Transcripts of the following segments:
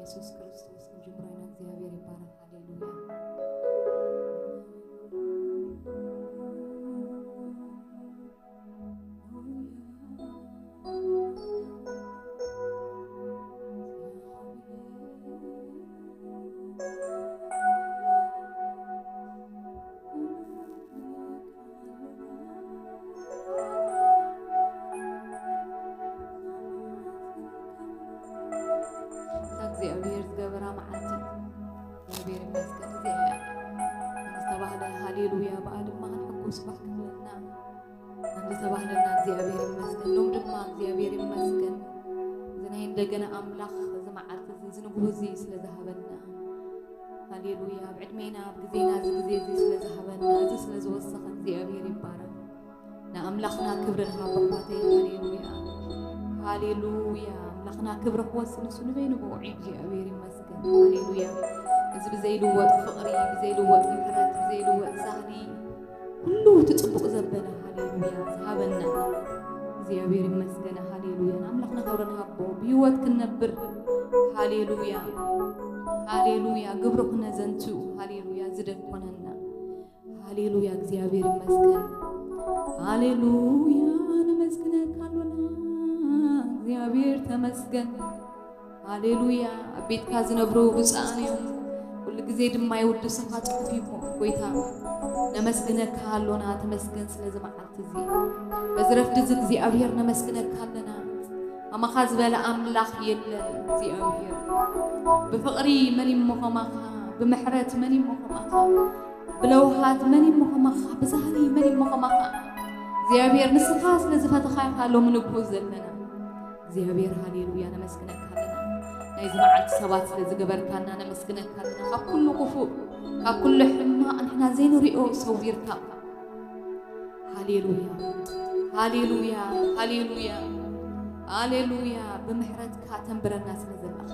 የሱስ ክርስቶስ ክንጅምሮ ኢና። እግዚኣብሔር ይባረክ። ሃሌሉያ። እግዚኣብሔር ዝገበራ መዓልቲ እግዚኣብሔር ይመስገን። እዚኣ እያ ዝተባህለ። ሃሌሉያ። ብኣ ድማ ክንሕጎስ ባህ ክብለና። ከም ዝተባህለልና እግዚኣብሔር ይመስገን። ሎም ድማ እግዚኣብሔር ይመስገን። እዚ ናይ እንደገና ኣምላኽ እዚ መዓልቲ እዚ፣ እዚ ንግሆ እዚ ስለ ዝሃበና። ሃሌሉያ። ኣብ ዕድሜና፣ ኣብ ግዜና እዚ ግዜ እዚ ስለ ዝሃበና፣ እዚ ስለ ዝወሰኸ እግዚኣብሔር ይባረክ። ንኣምላኽና ክብሪ ንሃቦ ኣሕዋተይ። ሃሌሉያ። ሃሌሉያ። ኣምላኽና ክብሪ ክወስድ ንሱ ንበይኑ ብውዑይ እግዚኣብሔር ይመስገን። ሃሌሉያ። እዚ ብዘይልወጥ ፍቕሪ፣ ብዘይልወጥ ምሕረት፣ ብዘይልወጥ ሳህሊ፣ ኩሉ እቲ ጽቡቕ ዘበለ፣ ሃሌሉያ፣ ዝሃበና እግዚኣብሔር ይመስገን። ሃሌሉያ። ንኣምላኽና ክብሪ ንሃቦ። ብህይወት ክንነብር፣ ሃሌሉያ፣ ሃሌሉያ፣ ግብሩ ክነዘንቱ፣ ሃሌሉያ፣ ዝደል ኮነና። ሃሌሉያ፣ እግዚኣብሔር ይመስገን። ሃሌሉያ፣ ነመስግነካ ኣሎና፣ እግዚኣብሔር ተመስገን። ሃሌሉያ። ኣብ ቤትካ ዝነብሩ ብፁዓን እዮም፣ ኩሉ ግዜ ድማ የውድሱኻ፣ ጽሑፍ እዩ እሞ። ጎይታ፣ ነመስግነካ ኣሎና፣ ተመስገን ስለዚ መዓልቲ እዚ። በዚ ረፍዲ እዚ እግዚኣብሔር ነመስግነካ ኣለና። ኣማኻ ዝበለ ኣምላኽ የለን እግዚኣብሔር። ብፍቕሪ መን እሞ ኸማኻ፣ ብምሕረት መን እሞ ኸማኻ፣ ብለውሃት መን እሞ ኸማኻ፣ ብዛህሊ መን እሞ ኸማኻ። እግዚኣብሔር ንስኻ ስለ ዝፈተኻ ኢኻ ሎሚ ንግሆ ዘለና። እግዚኣብሔር ሃሌሉያ ነመስግነካ ኣለና። ናይዚ መዓልቲ ሰባት ስለ ዝገበርካና ነመስግነካ ኣለና። ካብ ኩሉ ክፉእ፣ ካብ ኩሉ ሕማቕ ንሕና ዘይንሪኦ ሰዊርካ። ሃሌሉያ፣ ሃሌሉያ፣ ሃሌሉያ፣ ሃሌሉያ። ብምሕረትካ ተንብረና ስለ ዘለኻ፣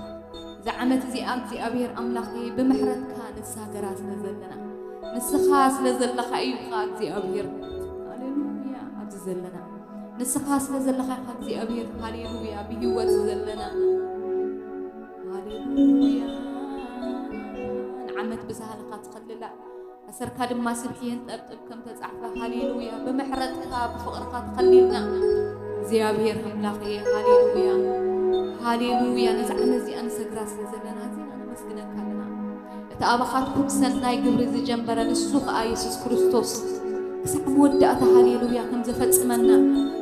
እዛ ዓመት እዚኣ እግዚኣብሔር ኣምላኸይ ብምሕረትካ ንሳገራ ስለ ዘለና፣ ንስኻ ስለ ዘለኻ እዩ ኸዓ እግዚኣብሔር። ሃሌሉያ። ኣብዚ ዘለና ንስኻ ስለ ዘለኻ ኢኻ እግዚኣብሔር። ሃሌሉያ። ብህይወት ዘለና፣ ሃሌሉያ። ንዓመት ብሳህልኻ ትኸልላ፣ ኣሰርካ ድማ ስብሒ የንጠብጥብ ከም ተጻሕፈ። ሃሌሉያ። ብምሕረትካ ብፍቕርካ ተኸሊልና እግዚኣብሔር ኣምላኸየ። ሃሌሉያ፣ ሃሌሉያ። ነዚ ዓመት እዚኣ ንሰግራ ስለ ዘለና ኣዚና ነመስግነካ ኣለና። እቲ ኣባኻትኩም ሰናይ ግብሪ ዝጀመረ ንሱ ኸኣ የሱስ ክርስቶስ ክሳዕ መወዳእታ፣ ሃሌሉያ፣ ከም ዘፈጽመና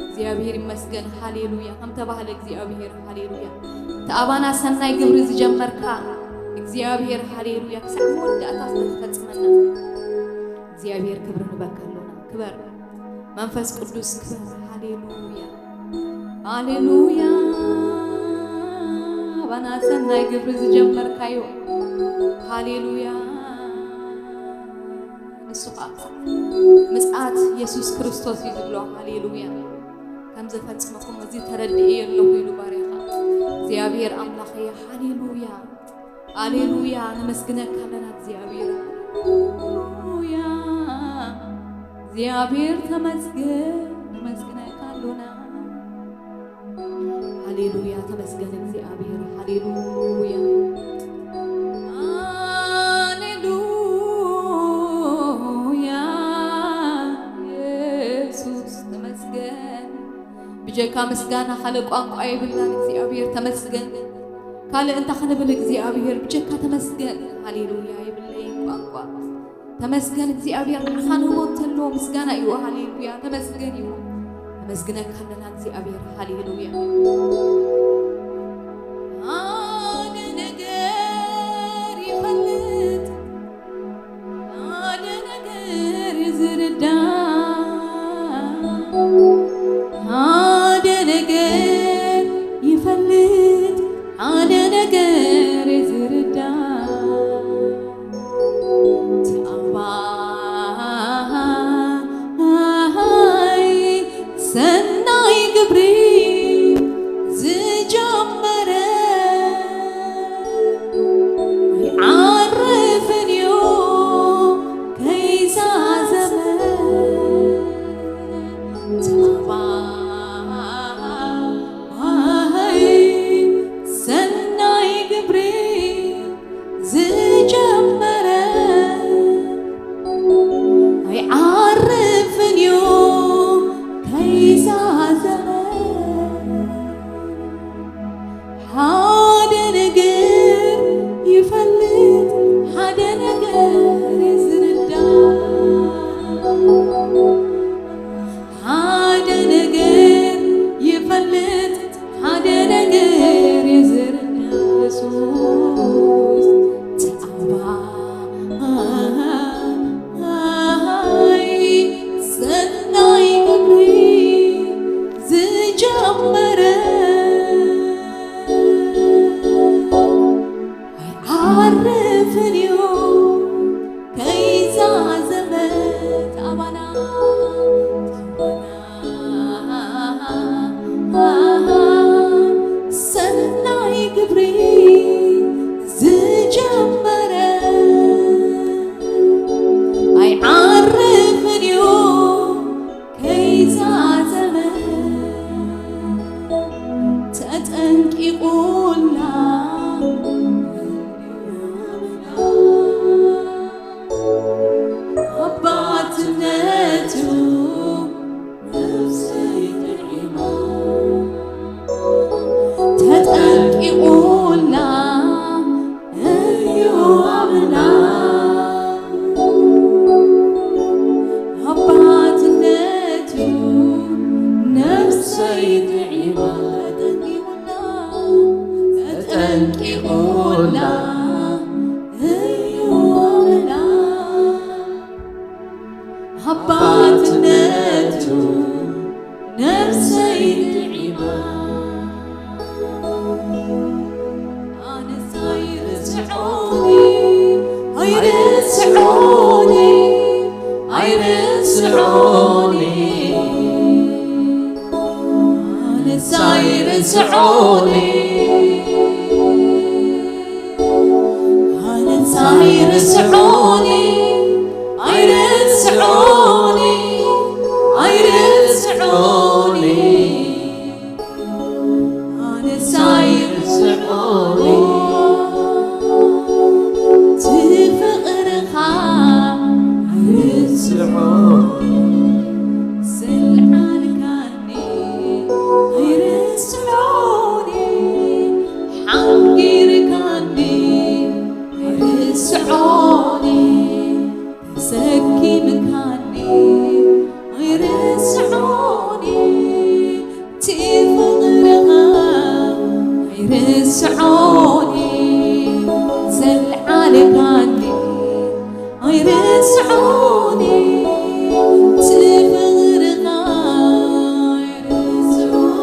እግዚኣብሔር ይመስገን። ሃሌሉያ። ከም ተባህለ እግዚኣብሔር፣ ሃሌሉያ። እቲ ኣባና ሰናይ ግብሪ ዝጀመርካ እግዚኣብሔር፣ ሃሌሉያ፣ ክሳዕ መወዳእታ ስለ ትፈጽመና እግዚኣብሔር ክብሪ ንበካ ኣሎና። ክበር መንፈስ ቅዱስ፣ ክበር። ሃሌሉያ፣ ሃሌሉያ። ኣባና ሰናይ ግብሪ ዝጀመርካዮ፣ ሃሌሉያ። ንሱ ኸዓ ምጽኣት የሱስ ክርስቶስ እዩ ዝብሎ። ሃሌሉያ። ከም ዘፈጽመኩም እዚ ተረድኤ ኣለኹ ኢሉ ባርያኻ እግዚኣብሔር ኣምላኸየ። ሃሌሉያ፣ ሃሌሉያ። ነመስግነካ ኣለና እግዚኣብሔር። ሃሌሉያ፣ እግዚኣብሔር ተመስገን። ነመስግነካ ኣሎና። ሃሌሉያ፣ ተመስገን እግዚኣብሔር። ሃሌሉያ፣ ሃሌሉያ። የሱስ ተመስገን። ብጀካ ምስጋና ካልእ ቋንቋ የብልናን እግዚኣብሔር ተመስገን። ካልእ እንታይ ክንብል እግዚኣብሔር ብጀካ ተመስገን። ሃሌሉያ፣ የብለይን ቋንቋ። ተመስገን እግዚኣብሔር፣ ንዓኻ ንህቦ እንተሎ ምስጋና እዩ። ሃሌሉያ፣ ተመስገን እዩ። ነመስግነካ ኣለና እግዚኣብሔር። ሃሌሉያ። ሓደ ነገር ይፈልጥ፣ ሓደ ነገር ዝርዳእ፣ ሓደ ነገር ይፈልጥ፣ ሓደ ነገር ዝርዳእ። እቲ ኣባይ ሰናይ ግብሪ ዝ- ደቂቑላ እዩ ኣምላኽ። ኣባትነቱ ነፍሰይ ጥዒማ። ኣነስ ኣይርስዖን፣ ኣይርስዖን፣ ኣይርስዖን። ኣነስ ኣይርስዖን፣ ኣነስ ኣይርስዖን፣ ኣይርስዖን፣ ኣይርስዖን። ኣነስ ኣይርስዖን፣ እቲ ፍቕርኻ ኣይርስዖን። ዘልዓልካኒ ኣይርስዖን፣ ሓንጊርካኒ ኣይርስዖን። ተሰኪምካኒ ኣይርስዖን፣ እቲ ፍቕርኻ ኣይርስዖን። ዘልዓልካኒ ኣይርስዖን፣ እቲ ፍቕርኻ ኣይርስዖን።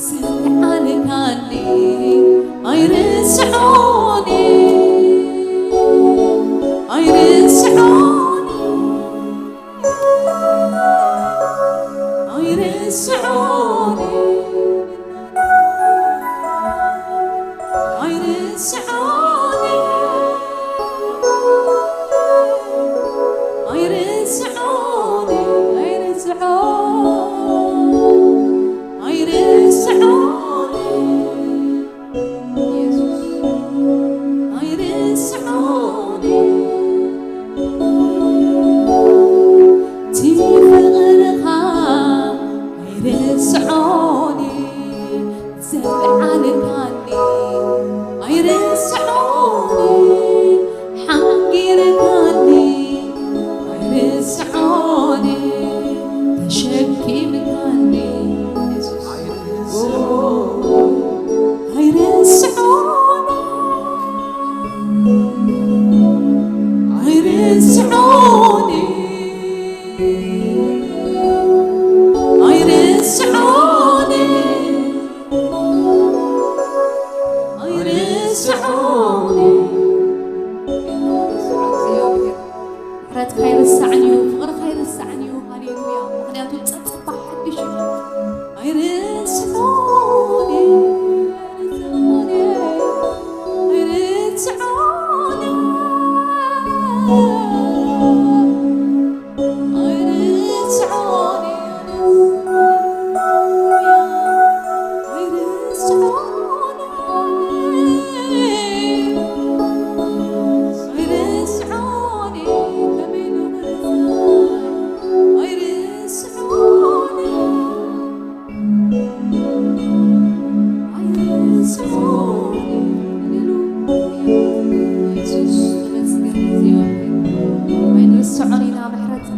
ዘልዓልካኒ ኣይርስዖን፣ ኣይርስዖን፣ ኣይርስዖን፣ ኣይርስዖን፣ ኣይርስዖን፣ ኣይርስዖን፣ ኣይርስዖን። ኢየሱስ ኣይርስዖን፣ እቲ ፍቕርኻ ኣይርስዖን፣ ዘልዓልካኒ ኣይርስዖን፣ ሓንጊርካኒ ኣይርስዖን፣ ተሸኪምካኒ ኢየሱስ ኣይርስዖን፣ ኣይርስዖን፣ ኣይርስዖን፣ ኣይርስዖን። እግዚኣብሔር፣ ምሕረትካ ኣይርሳዕን እዩ፣ ፍቕርካ ኣይርሳዕን እዩ። ሃሌሉያ። ምኽንያቱ ጸብጻብ ሓድሽ እዩ። ኣይርስዖን፣ ኣይርስዖን፣ ኣይርስዖን፣ ኣይርስዖን። ኣይንርስዖን ኢና ምሕረትካ፣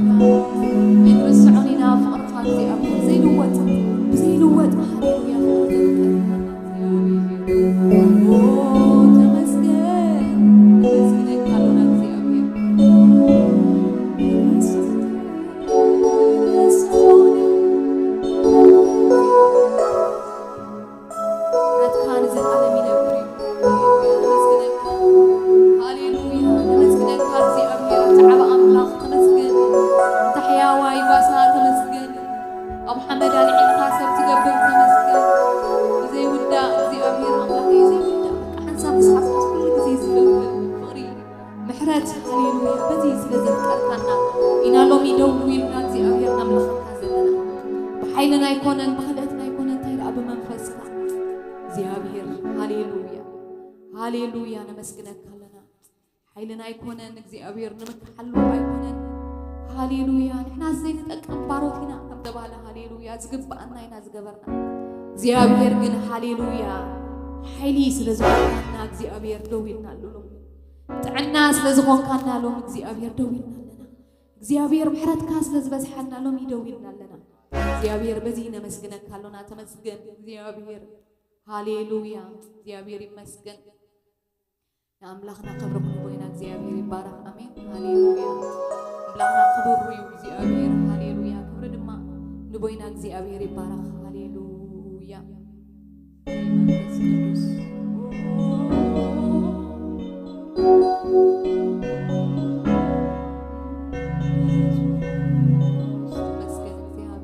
ኣይንርስዖን ኢና ፍቕርካ እግዚኣብሔር፣ ዘይልወጥ፣ ብዘይልወጥ፣ ሃሌሉያ፣ ፍቕሪ ዘፍቀረና እግዚኣብሔር። ኦ፣ ተመስገን፣ ነመስግነካ ኣሎና እግዚኣብሔር። ምሕረትካ ንዘለኣለም ይነብር እዩ። ነመስግነካ። ሃሌሉያ። ነመስግነካ እግዚኣብሔር፣ ኣንታ ዓቢ ኣምላኽ ተመስገን። ኣንታ ሕያዋይ ጓሳ ተመስገን። ኣብ ሓመድ ኣልዒልካ ሰብ ትገብር ተመስገን። ብዘይውዳእ እግዚኣብሔር ኣምላኸይ ዘይውዳእ። በቃ ሓንሳብ ምስ ሓዝካስ ኩሉ ግዜ ዝፍልፍል ፍቕሪ። ምሕረት፣ ሃሌሉያ፣ በዚ ስለ ዘፍቀርካና ኢና ሎሚ ደው ኢልና እግዚኣብሔር ነምልኸካ ዘለና። ብሓይልና ኣይኮነን፣ ብኽእለትና ኣይኮነን፣ እንታይ ደኣ ብመንፈስካ እግዚኣብሔር። ሃሌሉያ፣ ሃሌሉያ፣ ነመስግነካ ኣለና። ሓይልና ኣይኮነን እግዚኣብሔር፣ ንምክሓሉ ኣይኮነን። ሃሌሉያ፣ ንሕና ዘይንጠቅም ባሮት ኢና ከም ተባህለ፣ ሃሌሉያ፣ ዝግብኣና ኢና ዝገበርና። እግዚኣብሔር ግን፣ ሃሌሉያ፣ ሓይሊ ስለ ዝኾንካና እግዚኣብሔር ደው ኢልና ኣሎ ሎሚ። ጥዕና ስለ ዝኾንካና ሎም እግዚኣብሔር ደው ኢልና ኣለና። እግዚኣብሔር ምሕረትካ ስለ ዝበዝሓልና ሎም ይደው ኢልና ኣለና። እግዚኣብሔር በዚ ነመስግነካ ኣሎና። ተመስገን እግዚኣብሔር። ሃሌሉያ፣ እግዚኣብሔር ይመስገን። ንኣምላኽና ክብሪ ክንቦይና እግዚኣብሔር ይባረኽ። ኣሜን። ሃሌሉያ፣ ኣምላኽና ክብሩ እዩ እግዚኣብሔር። ሃሌሉያ፣ ክብሪ ድማ ንቦይና እግዚኣብሔር ይባረኽ። ሃሌሉያ። መንፈስ ቅዱስ ተመስገን እግዚኣብሔር።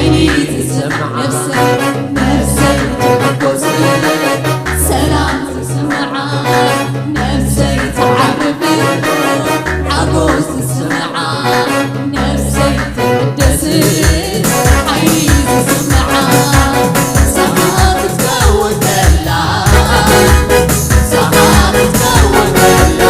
ዝስምዓ ነፍሰይ፣ ነፍሰይ ትሕጎስ፣ ሰላም ዝስምዓ ነፍሰይ ትዓርፍ፣ ሓጎስ ዝስምዓ ነፍሰይ ትሕደስ፣ ሓይሊ ዝስምዓ ንስኻ ክትከውን ከላ፣ ንስኻ ክትከውን ከላ።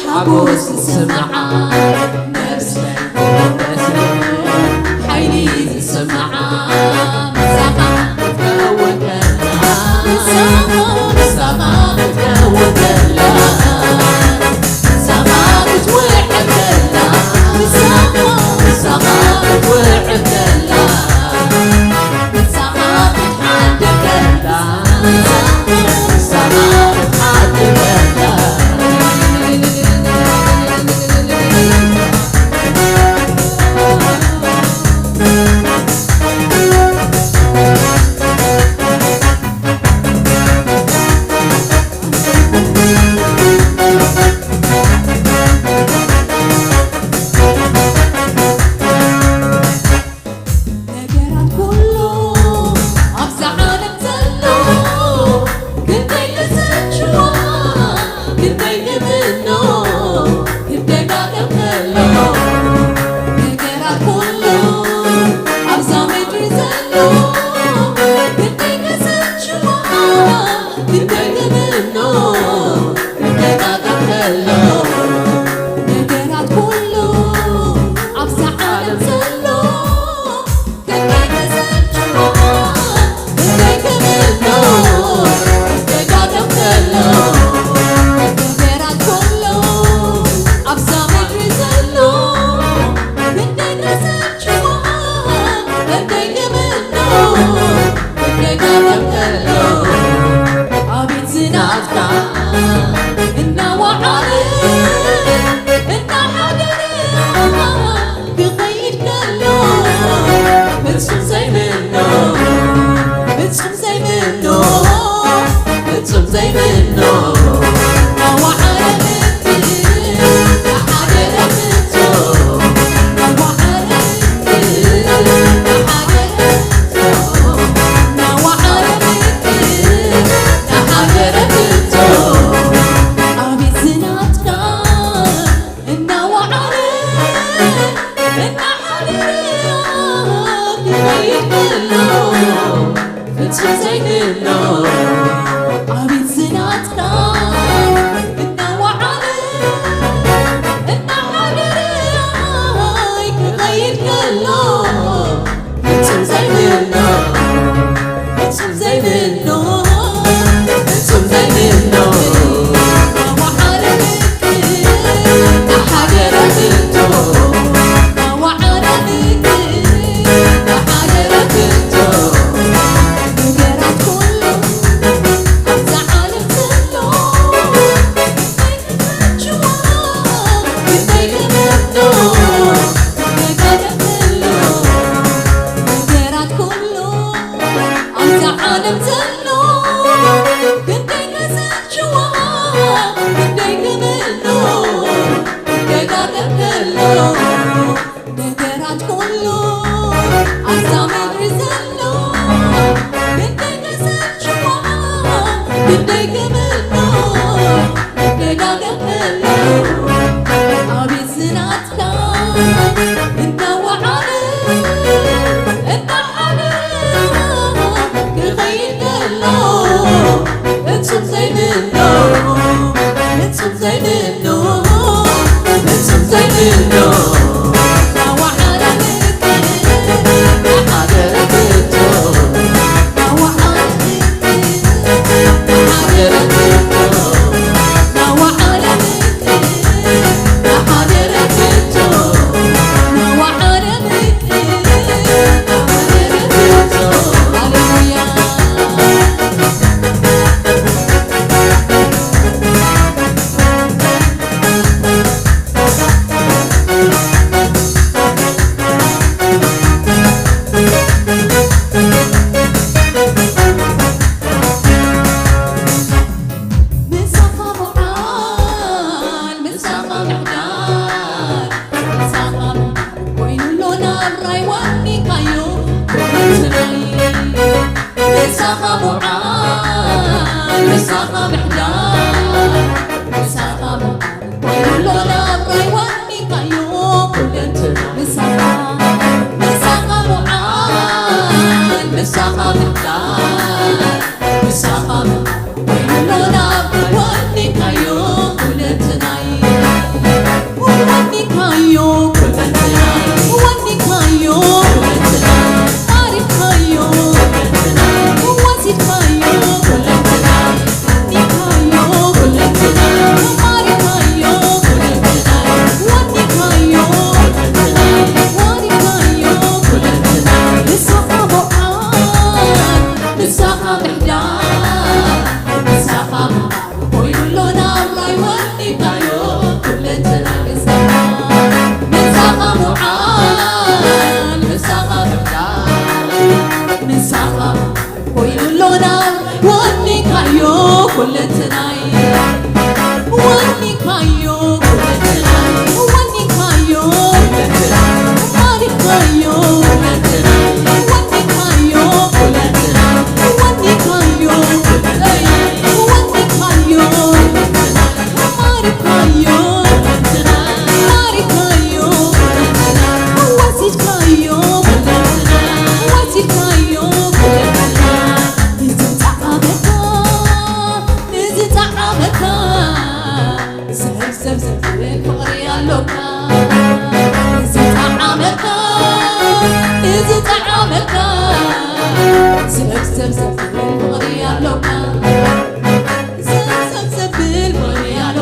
ሓጎስ ዝስምዓ ነፍሰይ ትሕደስ፣ ሓይሊ ዝስምዓ ንስኻ ክትከውን ከላ፣ ንስኻ፣ ንስኻ ክትከውን ከላ፣ ንስኻ ክትውዕል ከላ፣ ንስኻ፣ ንስኻ ክትውዕል ከላ፣ ንስኻ ክትሓድር ከላ፣ ንስኻ ክትሓድር ከላ። ነገራት ኩሉ ኣብዛ ዓለም ዘሎ ክንደይ ንሰልችዋ፣ ክንደይ ንምኖ፣ ክደጋገም ከሎ። ነገራት ኩሉ ኣብዛ ምድሪ ዘሎ ክንደይ ንሰልችዋ፣ ክንደይ ንምኖ፣ ክደጋገም ከሎ። ነገራት ኩሉ ኣብዛ ዓለም ዘሎ ኣቤት ዝናትካ እናወዓለ እናሓደረ ክኸይድ ከሎ ፍጹም ዘይምኖ፣ ፍጹም ዘይምኖ፣ ፍጹም ዘይምኖ። እናወዓለ እናሓደረ ፍጹም፣ እናወዓለ ነገራት ኩሉ ኣብዛ ምድሪ ዘሎ ክንደይ ንሰልችዋ፣ ክንደይ ክምኖ፣ ክንደይ ዳገመሎ። ኣቤት ዝናትካ እናወዓለ እናሓለ ክኸይድ ከሎ ፍጹም ዘይምኖ፣ ፍጹም ዘይምኖ።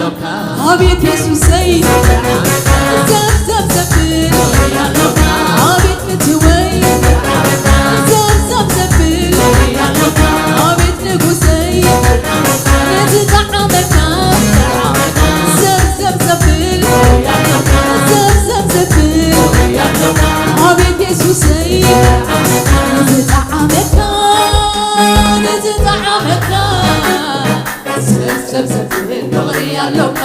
ኣቤት የሱሰይ ዘብዘብ ዘብል ኣቤት ክትወይ ዘብዘብ ዘብል ኣቤት ንጉሰይ ንዝጠዓመካ ዘብዘብ ዘብል ዘብዘብ ዘብል ኣቤት የሱሰይ ንዝጠዓመካ ንዝጠዓመካ ሰብ ሰብ ሰብ ፍቕሪ ኣሎካ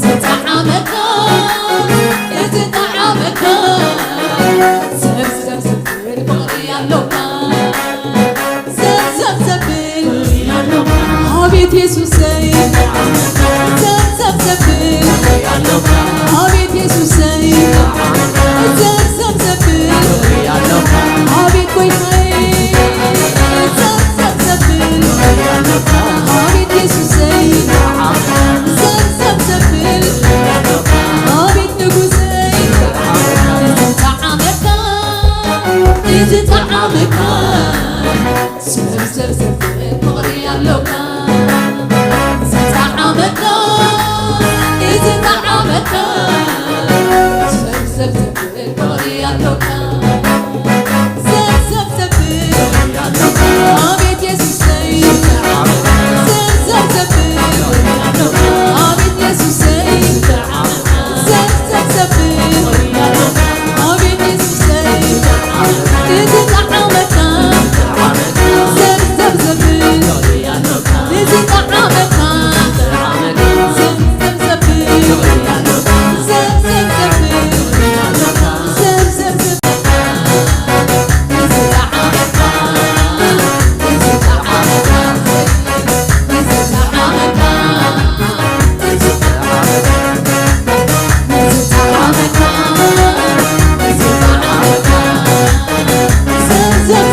ዝጠዓመካ ዝጠዓመካ ሰብ ሰብ ሰብ ፍቕሪ ኣሎካ ሰብ ሰብ ሰብ ኣቤት የሱሰይ ሰብ ሰብ ሰብ ኣቤት የሱሰይ ሰብ ሰብ ሰብ ኣቤት ጎይታዬ ሰብ ሰብ ሰብ ኣቤት የሱሰይ ሰብ ሰብ ሰብ ኣቤት ንጉሰይ ዝጠዓመካ ዝጠዓመካ ሰብ ሰብ ሰብ ፍቕሪ ኣሎካ ዝጠዓመካ ዝጠዓመካ ሰብ ሰብ ሰብ ፍቕሪ ኣሎካ ሰብ ሰብ ሰብ ኣቤት የሱሰይ ሰብ ሰብ ሰብ ኣቤት የሱሰይ ሰብ ሰብ ሰብ ኣቤት የሱሰይ ዝጠዓመካ ሰብ ሰብ ሰብ ዝጠዓመካ ሰብ ሰብ ሰብ ሰብ ሰብ ሰብ ዘብዘብ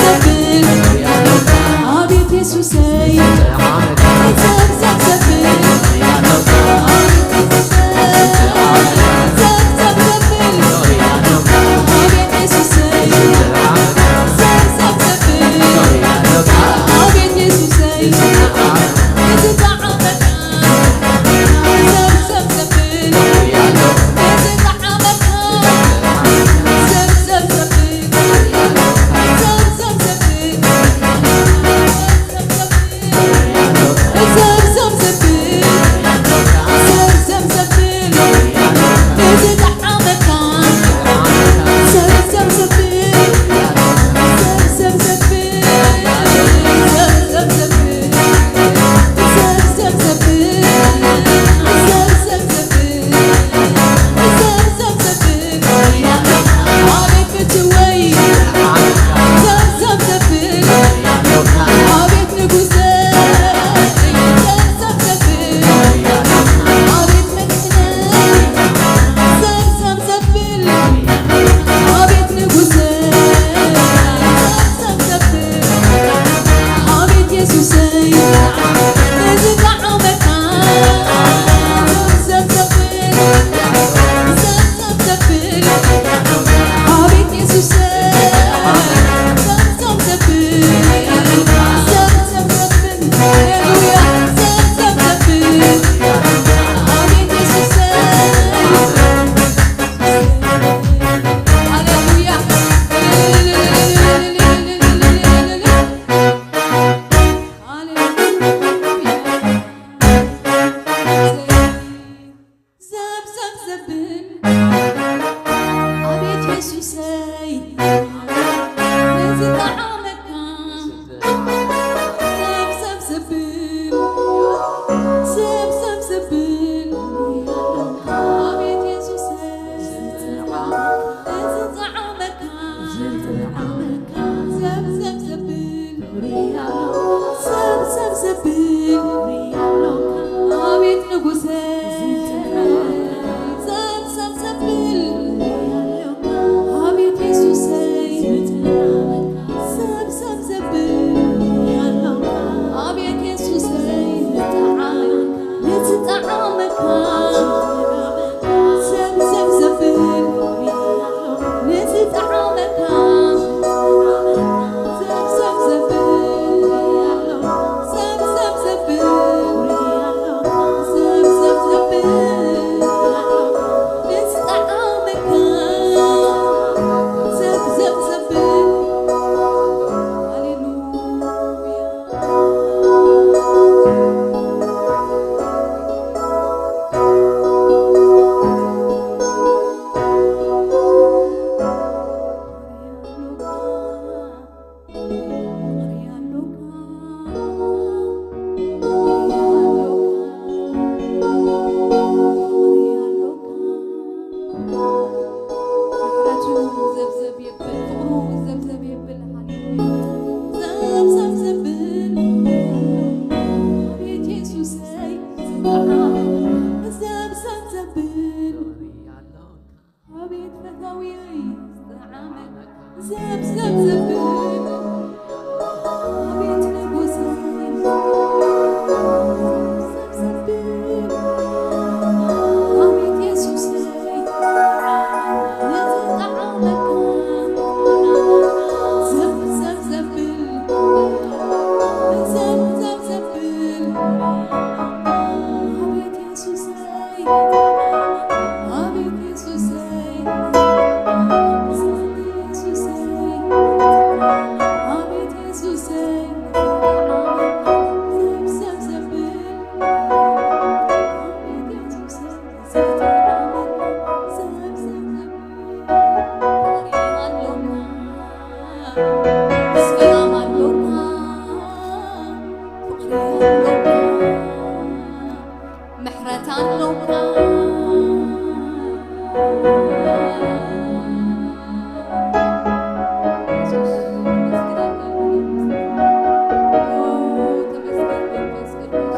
ዘብል ኣቤት የሱሰይ ነዚ ጣዕመካ ዘብዘብ ዘብል ዘብዘብ ዘብል ኣቤት የሱሰይ ነዚ ጣዕመካ ዘብዘብ ዘብል ሰብ ሰብ ዘብል ኣቤት ንጉሰይ ሰብ ሰብ ዘብል ኣቤት የሱሰይ ሰብ ሰብ ዘብል ኣቤት የሱሰይ ንዝጠዓመካ ንዝጠዓመካ ሰብ ሰብ ዘብል ንዝጠዓመካ ሰብ ሰብ ዘብል ሰብ ሰብ ዘብል ዘብዘብ ዘብል ኣቤት ፈታውየይ ዝጠዓመ ዘብዘብ ዘብል ኣቤት ንጉሰይ ዘብዘብ ዘብል ኣቤት የሱሰይ ንዝጠዓመካ ዘብዘብ ዘብል ዘብዘብ ዘብል ኣቤት የሱሰይ ኣቤት የሱሰይ ኣቤት የሱሰይ ዘብዘብ ዘብል ኣቤት የሱሰይ ሰላም ኣሎና፣ ፍቕሪ ኣሎና፣ ምሕረት ኣሎና። የሱስ፣ ተመስገን መንፈስ ቅዱስ።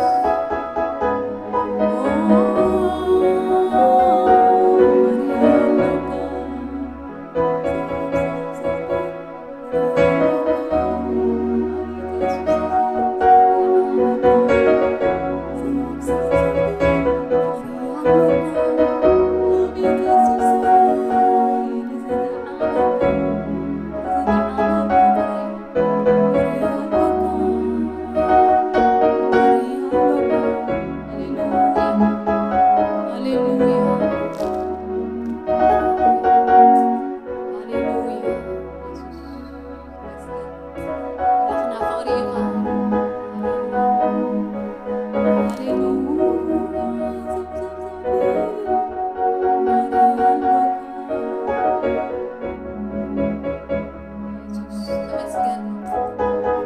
የሱስ ተመስገን።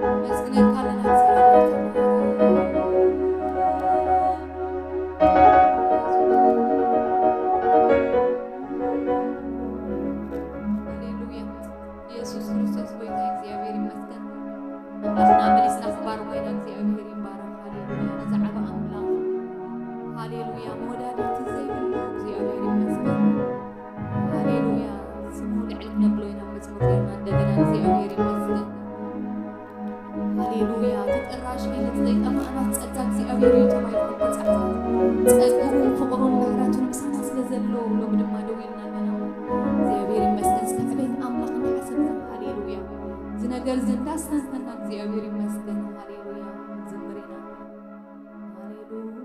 ነመስግነካ ኣለና እግዚኣብሔር ተባረክ። ሃሌሉያ። ኢየሱስ ክርስቶስ ጎይታ እግዚኣብሔር ይመስገን። ኣምላኽና መሊስና ክንባርኮ ኢና። እግዚኣብሔር ይባረክ። ሃሌሉያ። ነዚ ዓቢ ኣምላኽ። ሃሌሉያ። መወዳድርቲ ዘይብሉ እግዚኣብሔር ይመስገን። ሃሌሉያ። ስሙ ልዕል ክነብሎ ኢና መዝሙር ጌርና እንደገና እግዚኣብሔር ይመስገን። ሃሌሉያ። እቲ ጥራሽ ናይ ነቲ ዘይጠማእናት ጸጋ እግዚኣብሔር እዩ ተባሂሉ ከም ተጻሕፈ፣ ጸግኡን ፍቕሩን ምሕረቱን ምሳና ስለ ዘሎ ሎሚ ድማ ደው ኢልና ኣለና። እግዚኣብሔር ይመስገን። እስከ ዕቤት ኣምላኽ እናሓሰብና፣ ሃሌሉያ። እዚ ነገር እዚ እንዳስተንተና እግዚኣብሔር ይመስገን። ሃሌሉያ። ክንዝምር ኢና። ሃሌሉያ።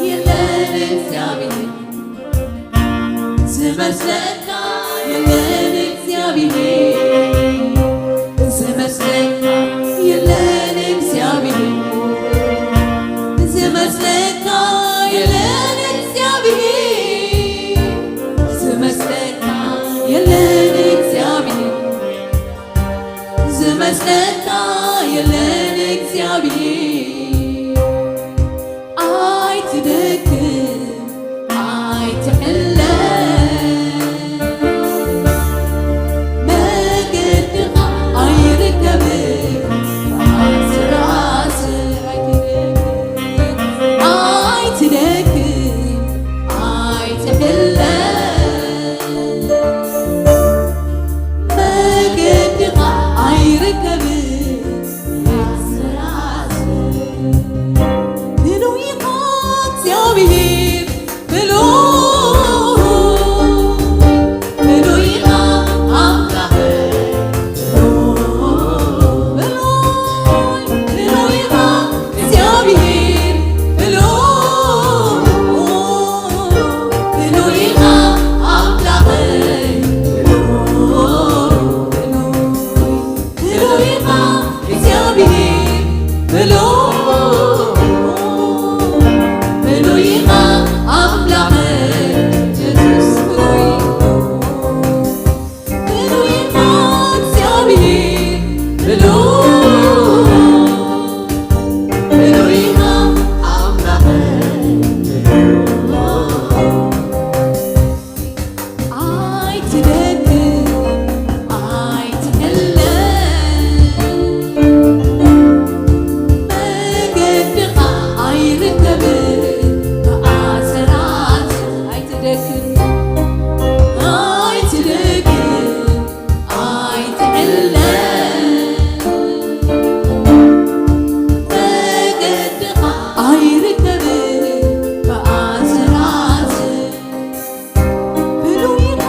የለን እግዚኣብሔር፣ ዝመስለካ የለን እግዚኣብሔር፣ ዝመስለካ የለን እግዚኣብሔር፣ ዝመስለካ የለን እግዚኣብሔር፣ ዝመስለካ የለን እግዚኣብሔር፣ ዝመስለካ የለን እግዚኣብሔር። ኣይትደክም ኣይትዕለ፣ መገድኻ ኣይርከብን ኣስራስ። ኣይትደክም ኣይትደክም ኣይትዕለ፣ መገድኻ ኣይርከብን ኣስራስ። ብሉይ ኢኻ እግዚኣብሔር፣ ብሉይ፣ ብሉይ ኢኻ ኣምላኽ፣ ብሉይ፣ ብሉይ ኢኻ እግዚኣብሔር፣ ብሉይ፣ ብሉይ ኢኻ ኣምላኽ፣ ብሉይ፣ ብሉይ ብሉይ ኢኻ እግዚኣብሔር፣ ብሉይ፣ ብሉይ ኢኻ ኣምላኸይ የሱስ፣ ብሉይ፣ ብሉይ ኢኻ እግዚኣብሔር፣ ብሉይ፣ ብሉይ ኢኻ ኣምላኸይ፣ ብሉይ። ኣይትደክም ኣይትዕለ፣ መገድኻ ኣይርከብን ብኣስራት። ኣይትደክም ኣይትደክም ኣይትዕለ፣ መገድኻ ኣይርከብን ብኣስራት። ብሉይ ኢኻ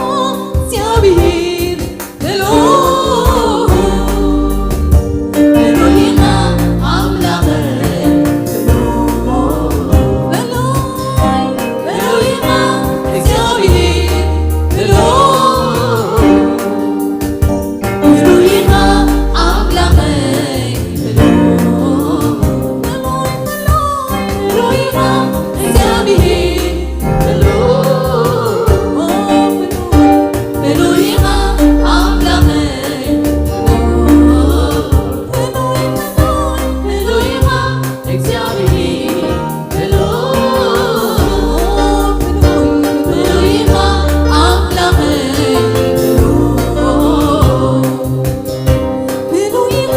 እግዚኣብሔር፣ ብሉይ፣ ብሉይ ኢኻ ኣምላኸይ፣ ብሉይ፣ ብሉይ፣ ብሉይ ኢኻ እግዚኣብሔር፣ ብሉይ። ብሉይ ኢኻ ኣምላኸይ፣ ብሉይ፣ ብሉይ፣ ብሉይ ኢኻ እግዚኣብሔር፣ ብሉይ፣ ብሉይ ኢኻ ኣምላኸይ፣ ብሉይ፣ ብሉይ፣ ብሉይ ኢኻ እግዚኣብሔር፣ ብሉይ፣ ብሉይ፣ ብሉይ ኢኻ ኣምላኸይ፣ ብሉይ። ብሉይ ኢኻ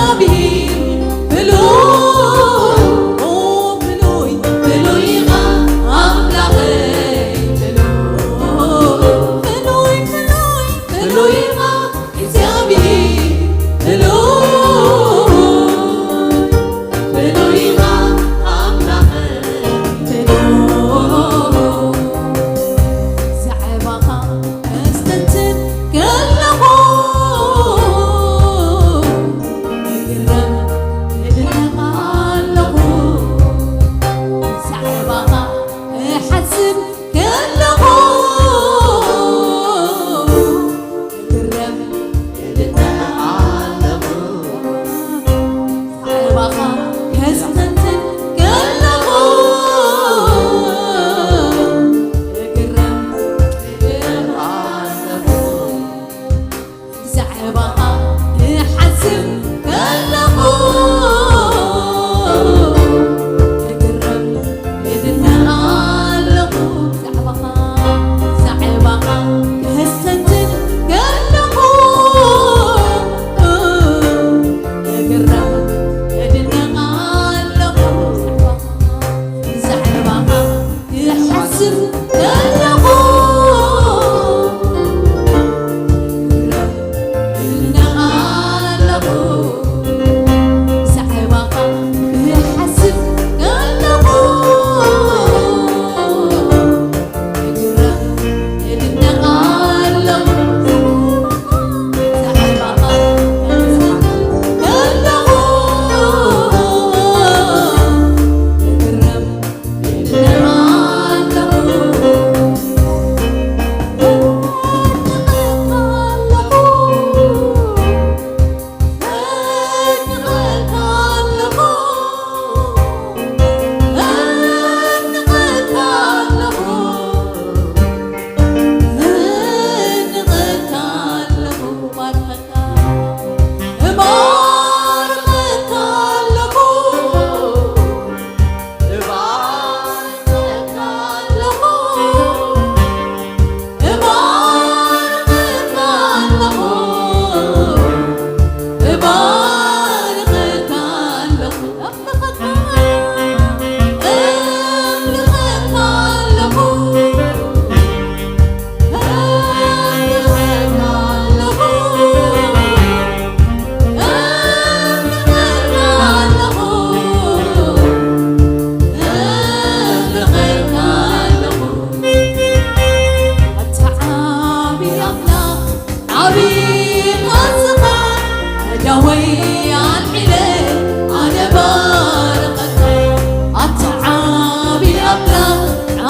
እግዚኣብሔር፣ ብሉይ፣ ብሉይ፣ ብሉይ ኢኻ ኣምላኸይ፣ ብሉይ፣ ብሉይ፣ ብሉይ፣ ብሉይ ኢኻ እግዚኣብሔር፣ ብሉይ፣ ብሉይ ኢኻ ኣምላኸይ፣ ብሉይ። ዛዕባኻ ከስተንትን ከለኹ እግረም እድነቕ ኣለኹ። ዛዕባኻ እሓስብ ከለኹ እግረም እድነቕ ኣለኹ። ዛዕባኻ ከስተንትን ከለኹ እግረም እድነቕ ኣለኹ። ብዛዕባኻ ክሓስብ ከለኹ እግረም እድነቕ ኣለኹ።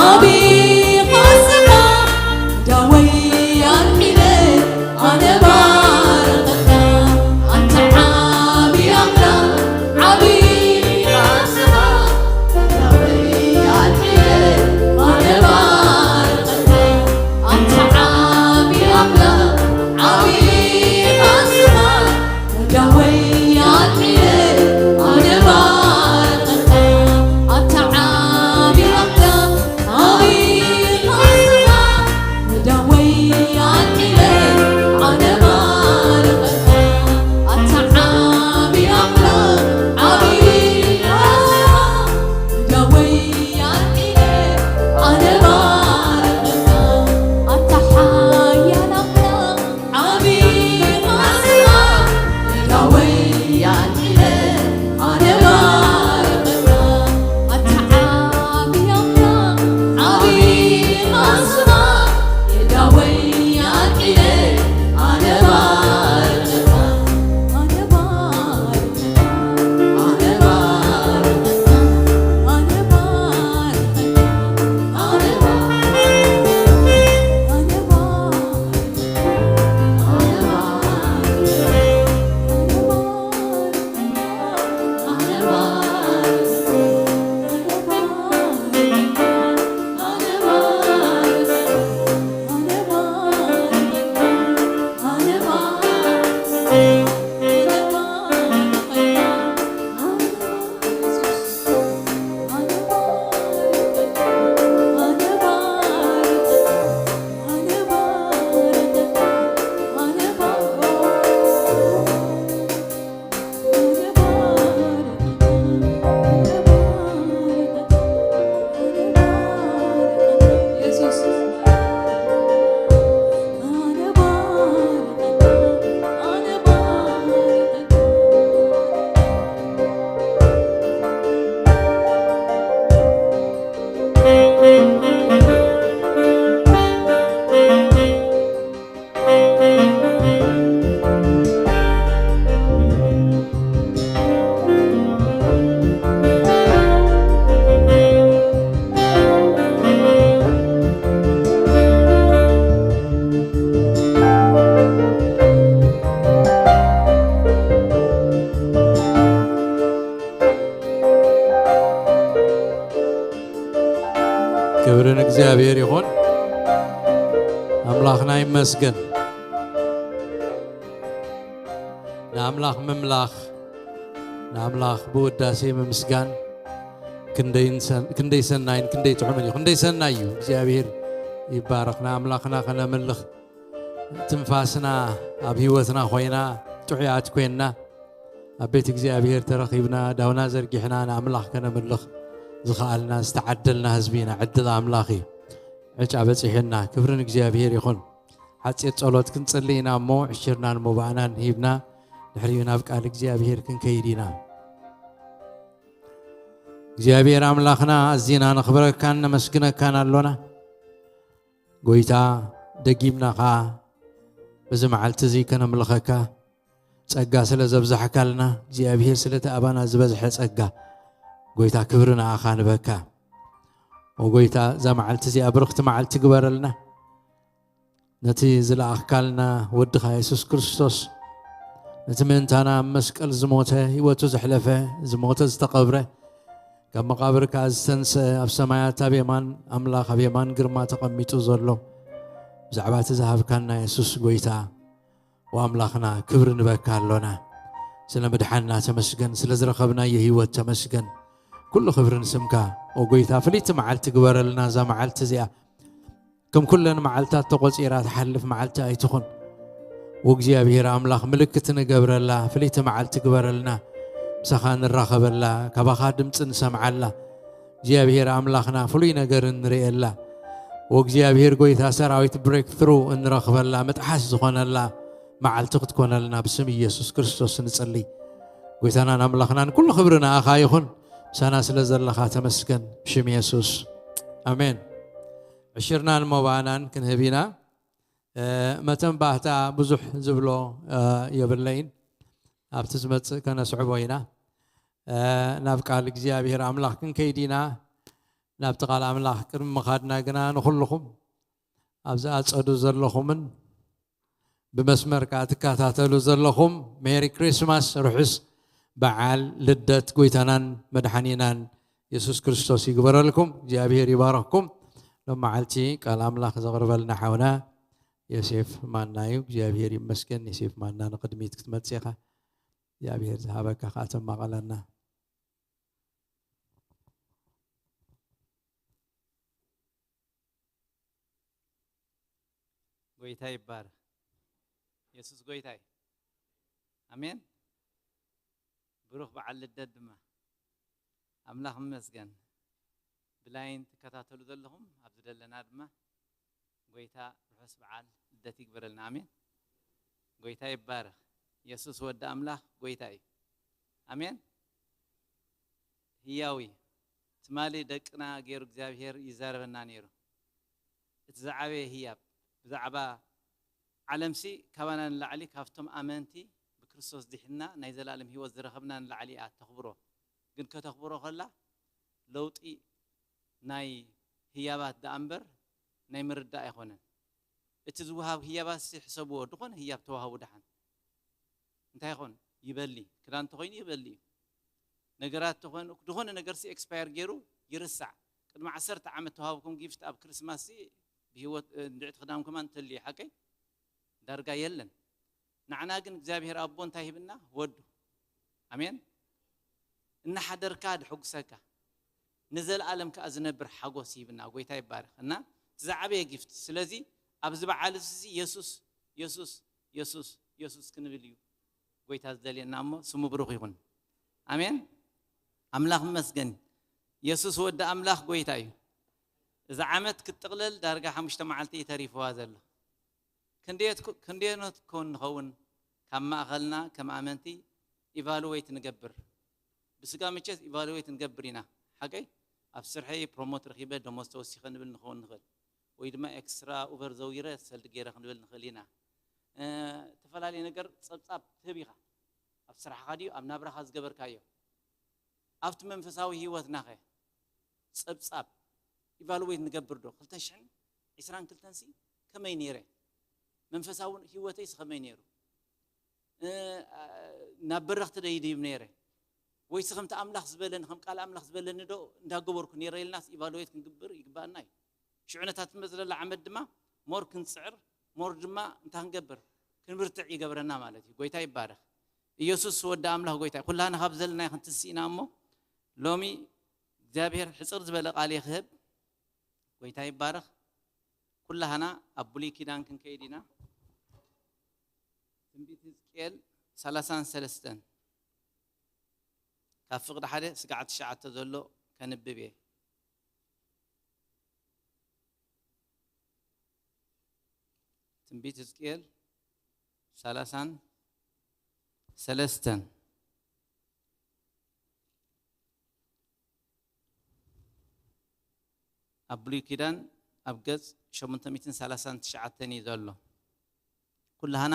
ዓቢኻ ስኻ ዳወይ ኣልዒለ ኣነ ባርኸካ ኣንታ ዓቢ ኣምላኽ ዓቢኻ ስኻ ዳወይ ኣልዒለ ኣነ ባርኸካ ኣንታ ዓቢ ኣምላኽ ዓቢኻ ስኻ ክብሪ ንእግዚኣብሔር ይኹን። ኣምላኽና ይመስገን። ንኣምላኽ ምምላኽ፣ ንኣምላኽ ብውዳሴ ምምስጋን ክንደይን ሰን-፣ ክንደይ ሰናይን ክንደይ ጥዑምን እዩ። ክንደይ ሰናይ እዩ። እግዚኣብሔር ይባረኽ። ንኣምላኽና ከነምልኽ ትንፋስና ኣብ ህይወትና ኮይና ጥዑያት ኮይንና ኣብ ቤት እግዚኣብሔር ተረኺብና ዳውና ዘርጊሕና ንኣምላኽ ከነምልኽ ዝኸኣልና ዝተዓደልና ህዝቢ ኢና። ዕድል ኣምላኽ እዩ። ዕጫ በጺሑና። ክብሪ ንእግዚኣብሔር ይኹን። ሓጺር ጸሎት ክንጽሊ ኢና እሞ ዕሽርናን ሞባእናን ሂብና ድሕሪኡ ናብ ቃል እግዚኣብሔር ክንከይድ ኢና። እግዚኣብሔር ኣምላኽና ኣዚና ነኽብረካን ነመስግነካን ኣሎና። ጎይታ ደጊምና ኸኣ በዚ መዓልቲ እዚ ከነምልኸካ ጸጋ ስለ ዘብዛሕካልና እግዚኣብሔር ስለቲ ኣባና ዝበዝሐ ጸጋ ጎይታ ክብሪ ንኣኻ ንበካ። ኦ ጎይታ እዛ መዓልቲ እዚኣ ብርኽቲ መዓልቲ ግበረልና። ነቲ ዝለኣኽካልና ወድኻ የሱስ ክርስቶስ ነቲ ምእንታና ኣብ መስቀል ዝሞተ ህይወቱ ዘሕለፈ ዝሞተ ዝተቐብረ ካብ መቓብር ከኣ ዝተንስአ ኣብ ሰማያት ኣብ የማን ኣምላኽ ኣብ የማን ግርማ ተቐሚጡ ዘሎ ብዛዕባ እቲ ዝሃብካና የሱስ ጎይታ ወኣምላኽና ክብሪ ንበካ ኣሎና። ስለ ምድሓንና ተመስገን፣ ስለ ዝረኸብናዮ ህይወት ተመስገን። ኩሉ ክብሪ ንስምካ ኦ ጎይታ። ፍልይቲ መዓልቲ ግበረልና እዛ መዓልቲ እዚኣ። ከም ኩለን መዓልታት ተቖጺራ ትሓልፍ መዓልቲ ኣይትኹን። ወእግዚኣብሔር ኣምላኽ ምልክት ንገብረላ ፍልይቲ መዓልቲ ግበረልና። ምሳኻ ንራኸበላ፣ ካባኻ ድምፂ ንሰምዓላ። እግዚኣብሔር ኣምላኽና ፍሉይ ነገር እንርእየላ። ወእግዚኣብሔር ጎይታ ሰራዊት ብሬክ ትሩ እንረኽበላ፣ ምጥሓስ ዝኾነላ መዓልቲ ክትኮነልና ብስም ኢየሱስ ክርስቶስ ንጽሊ። ጎይታናን ኣምላኽናን ኩሉ ክብሪ ንኣኻ ይኹን። ምሳና ስለ ዘለኻ ተመስገን ብሽም የሱስ። ኣሜን። ዕሽርናን ሞባናን ክንህብ ኢና። እ፣ መተንባህታ ብዙሕ ዝብሎ፣ እ፣ የብለይን። ኣብቲ ዝመጽእ ከነስዕቦ ኢና። እ፣ ናብ ቃል እግዚኣብሔር ኣምላኽ ክንከይድ ኢና። ናብቲ ቃል ኣምላኽ ቅድሚ ምኻድና ግና ንኹልኹም ኣብዚ ኣጸዱ ዘለኹምን ብመስመር ከኣ ትከታተሉ ዘለኹም ሜሪ ክሪስማስ፣ ርሑስ በዓል ልደት ጎይታናን መድሓኒናን የሱስ ክርስቶስ ይግበረልኩም። እግዚኣብሔር ይባረኽኩም። ሎም መዓልቲ ቃል ኣምላኽ ዘቕርበልና ሓውና ዮሴፍ ማና እዩ። እግዚኣብሔር ይመስገን። ዮሴፍ ማና፣ ንቕድሚት ክትመጽእ ኢኻ። እግዚኣብሔር ዝሃበካ ከኣ ተማቐለና። ጎይታ ይባረኽ። የሱስ ጎይታ እዩ። ኣሜን። ብሩኽ በዓል ልደት ድማ። ኣምላኽ ይመስገን። ብላይን ትከታተሉ ዘለኹም ኣብዚ ዘለና ድማ ጎይታ ርሑስ በዓል ልደት ይግበረልና። ኣሜን። ጎይታ ይባረኽ። የሱስ ወዲ ኣምላኽ ጎይታ እዩ። ኣሜን። ህያው እዩ። ትማሊ ደቅና ገይሩ እግዚኣብሔር ይዛረበና ነይሩ። እቲ ዝዓበየ ህያብ ብዛዕባ ዓለምሲ ካባና ንላዕሊ ካብቶም ኣመንቲ ብክርስቶስ ድሒንና ናይ ዘላለም ህይወት ዝረኸብና ንላዕሊ እያ ተኽብሮ። ግን ከተኽብሮ ከላ ለውጢ ናይ ህያባት ደኣ እምበር ናይ ምርዳእ ኣይኮነን። እቲ ዝወሃብ ህያባትሲ ሕሰብዎ፣ ድኾነ ህያብ ተዋህቡ ደሓን እንታይ ይኾን ይበሊ፣ ክዳን ተኾይኑ ይበሊ እዩ። ነገራት ተኾይኑ፣ ድኾነ ነገርሲ ኤክስፓየር ገይሩ ይርሳዕ። ቅድሚ ዓሰርተ ዓመት ተዋህብኩም ጊፍት ኣብ ክርስማስሲ ብህይወት፣ እ፣ እንድዕቲ ክዳንኩም ኣንተልዩ ሓቀይ ዳርጋ የለን። ንዓና ግን እግዚኣብሔር ኣቦ እንታይ ሂብና? ወዱ። ኣሜን። እናሓደርካ ድሕጉሰካ፣ ንዘለኣለም ከኣ ዝነብር ሓጎስ ሂብና። ጎይታ ይባረኽ። እና እቲ ዝዓበየ ጊፍት። ስለዚ ኣብዚ በዓል እዚ የሱስ፣ የሱስ፣ የሱስ፣ የሱስ ክንብል እዩ ጎይታ ዝደልየና እሞ ስሙ ብሩኽ ይኹን። ኣሜን። ኣምላኽ ይመስገን። የሱስ ወዲ ኣምላኽ ጎይታ እዩ። እዛ ዓመት ክትጥቕለል ዳርጋ ሓሙሽተ መዓልቲ እዩ ተሪፍዋ ዘሎ። ክንደየት-፣ ክንደየኖት ኮን ንኸውን ካብ ማእኸልና ከም ኣመንቲ ኢቫሉዌት ንገብር። ብስጋ መቸስ ኢቫሉዌት ንገብር ኢና። ሓቀይ ኣብ ስርሐይ ፕሮሞት ረኺበ ደሞዝ ተወሲኸ ንብል ንኸውን ንኽእል። ወይ ድማ ኤክስትራ ኡቨር ዘዊረ ሰልዲ ገይረ ክንብል ንኽእል ኢና። እ፣ ተፈላለየ ነገር ጸብጻብ ትህብ ኢኻ። ኣብ ስራሕኻ ድዩ ኣብ ናብራኻ ዝገበርካዮ? ኣብቲ መንፈሳዊ ህይወትናኸ ጸብጻብ ኢቫሉዌት ንገብር ዶ? ክልተ ሽሕን ዕስራን ክልተን ሲ ከመይ ነይረ? መንፈሳዊ ህይወተይስ ከመይ ነይሩ? እ፣ ናብ በረኽቲ ዶ ይድይብ ነይረ? ወይስ ከምቲ ኣምላኽ ዝበለኒ፣ ከም ቃል ኣምላኽ ዝበለኒ ዶ እንዳገበርኩ ነይረ ኢልናስ ኢቫሉዌት ክንግብር ይግባኣና እዩ። ሽዑ ነታ ትመጽእ ዘላ ዓመት ድማ ሞር ክንጽዕር፣ ሞር ድማ እንታይ ክንገብር? ክንብርትዕ ይገብረና ማለት እዩ። ጎይታ ይባረኽ። ኢየሱስ ወዲ ኣምላኽ ጎይታ እዩ። ኩላህና ካብ ዘለናዮ ክንትስእ ኢና እሞ ሎሚ እግዚኣብሔር ሕጽር ዝበለ ቃል እየ ክህብ። ጎይታ ይባረኽ። ኩላህና ኣብ ብሉይ ኪዳን ክንከይድ ኢና። ትንቢት ሕዝቅኤል ሰላሳን ሰለስተን ካብ ፍቕዲ ሓደ ስጋዕ ትሽዓተ ዘሎ ከንብብ እየ። ትንቢት ሕዝቅኤል ሰላሳን ሰለስተን ኣብ ብሉይ ኪዳን ኣብ ገጽ ሸሞንተ ሚእትን ሰላሳን ትሽዓተን እዩ ዘሎ። ኩላህና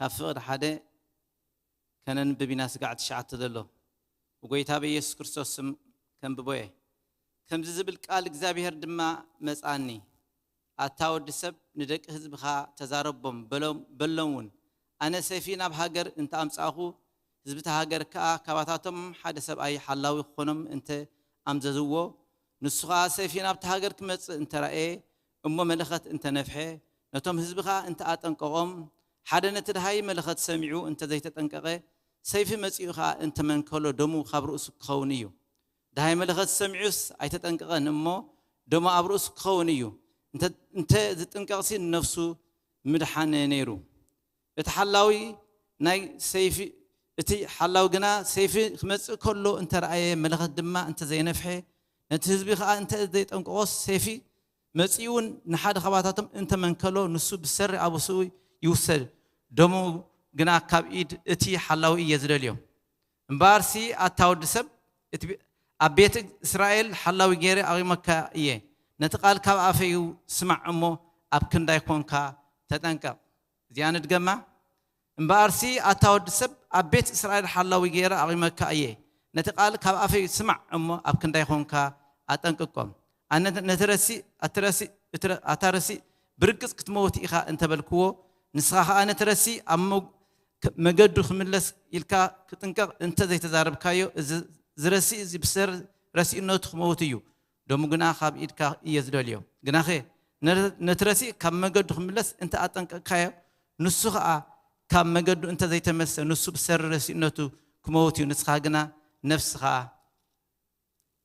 ካብ ፍቕዲ ሓደ ከነንብብ ኢና። ስጋዕ ትሽዓተ ዘሎ ብጎይታ ብኢየሱስ ክርስቶስ ስም ከንብቦ እየ። ከምዚ ዝብል ቃል እግዚኣብሔር ድማ መጻኒ፣ ኣታ ወዲ ሰብ፣ ንደቂ ህዝብኻ ተዛረቦም፣ በሎም፣ በሎም እውን፣ ኣነ ሰይፊ ናብ ሃገር እንተ ኣምጻእኹ፣ ህዝቢ እታ ሃገር ከኣ ካባታቶም ሓደ ሰብኣይ ሓላዊ ክኾኖም እንተ ኣምዘዝዎ፣ ንሱ ኸኣ ሰይፊ ናብቲ ሃገር ክመጽእ እንተ ረኣየ፣ እሞ መለኸት እንተ ነፍሐ፣ ነቶም ህዝቢ ኸኣ እንተ ኣጠንቀቖም፣ ሓደ ነቲ ደሃይ መለኸት ሰሚዑ እንተ ዘይተጠንቀቐ፣ ሰይፊ መጺኡ ኸኣ እንተ መንከሎ፣ ደሙ ካብ ርእሱ ክኸውን እዩ። ደሃይ መለኸት ሰሚዑስ ኣይተጠንቀቐን እሞ፣ ደሙ ኣብ ርእሱ ክኸውን እዩ። እንተ፣ እንተ ዝጥንቀቕሲ ንነፍሱ ምድሓነ ነይሩ። እቲ ሓላዊ ናይ ሰይፊ፣ እቲ ሓላዊ ግና ሰይፊ ክመጽእ ከሎ እንተ ረኣየ፣ መለኸት ድማ እንተ ዘይነፍሐ፣ ነቲ ህዝቢ ኸኣ እንተ ዘይጠንቀቖስ፣ ሰይፊ መጺኡ ንሓደ ኻባታቶም እንተ መንከሎ፣ ንሱ ብሰሪ ኣበስኡ ይውሰድ፣ ደሙ ግና ካብ ኢድ እቲ ሓላዊ እየ ዝደልዮ። እምበኣርሲ ኣታ ወዲ ሰብ፣ እቲ ብ-፣ ኣብ ቤት እስራኤል ሓላዊ ገይረ ኣቑመካ እየ። ነቲ ቃል ካብ ኣፈይ ስማዕ እሞ፣ ኣብ ክንዳይ ኮንካ ተጠንቀቕ። እዚኣ ንድገማ። እምበኣርሲ ኣታ ወዲ ሰብ፣ ኣብ ቤት እስራኤል ሓላዊ ገይረ ኣቑመካ እየ። ነቲ ቃል ካብ ኣፈይ ስማዕ እሞ፣ ኣብ ክንዳይ ኮንካ ኣጠንቅቆም። ኣነ ነቲ ረሲእ ኣቲ ረሲእ እቲ ረ- ኣታ ረሲእ ብርግጽ ክትመውት ኢኻ እንተበልክዎ፣ ንስኻ ኸኣ ነቲ ረሲእ ኣብ መግ- ከ- መገዱ ክምለስ ኢልካ ክጥንቀቕ እንተ ዘይተዛረብካዮ፣ እዚ ዝረሲእ እዚ ብሰር ረሲእነቱ ክመውት እዩ። ደሙ ግና ካብ ኢድካ እየ ዝደልዮ። ግናኸ ነ- ነቲ ረሲእ ካብ መገዱ ክምለስ እንተ ኣጠንቀቕካዮ፣ ንሱ ኸኣ ካብ መገዱ እንተ ዘይተመልሰ፣ ንሱ ብሰሪ ረሲእነቱ ክመውት እዩ። ንስኻ ግና ነፍስኻ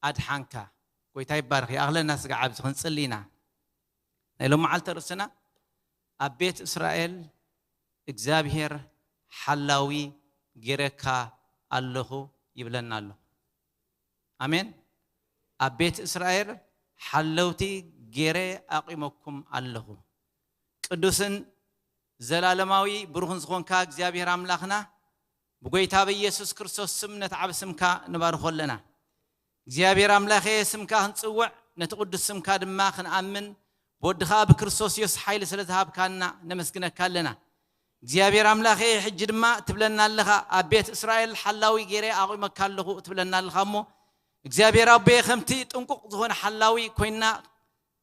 ኣድሓንካ። ጎይታ ይባርኽ። ይኣኽለና ስጋዕ ኣብዚ ክንጽሊ ኢና። ናይ ሎም መዓልቲ ርእስና ኣብ ቤት እስራኤል እግዚኣብሔር ሓላዊ ጌረካ ኣለኹ ይብለና ኣሎ። ኣሜን። ኣብ ቤት እስራኤል ሓለውቲ ጌረ ኣቂመኩም ኣለኹ። ቅዱስን ዘላለማዊ ብሩኽን ዝኾንካ እግዚኣብሔር ኣምላኽና፣ ብጎይታ በኢየሱስ ክርስቶስ ስም ነቲ ዓብ ስምካ ንባርኾ ኣለና። እግዚኣብሔር ኣምላኸ፣ ስምካ ክንጽውዕ፣ ነቲ ቅዱስ ስምካ ድማ ክንኣምን፣ ብወድኻ ብክርስቶስ የሱስ ሓይሊ ስለ ዝሃብካና ነመስግነካ ኣለና። እግዚኣብሔር ኣምላኸ፣ ሕጂ ድማ ትብለና ኣለኻ፣ ኣብ ቤት እስራኤል ሓላዊ ገይረ ኣቑመካ ኣለኹ ትብለና ኣለኻ እሞ፣ እግዚኣብሔር ኣቦየ፣ ከምቲ ጥንቁቕ ዝኾነ ሓላዊ ኮይና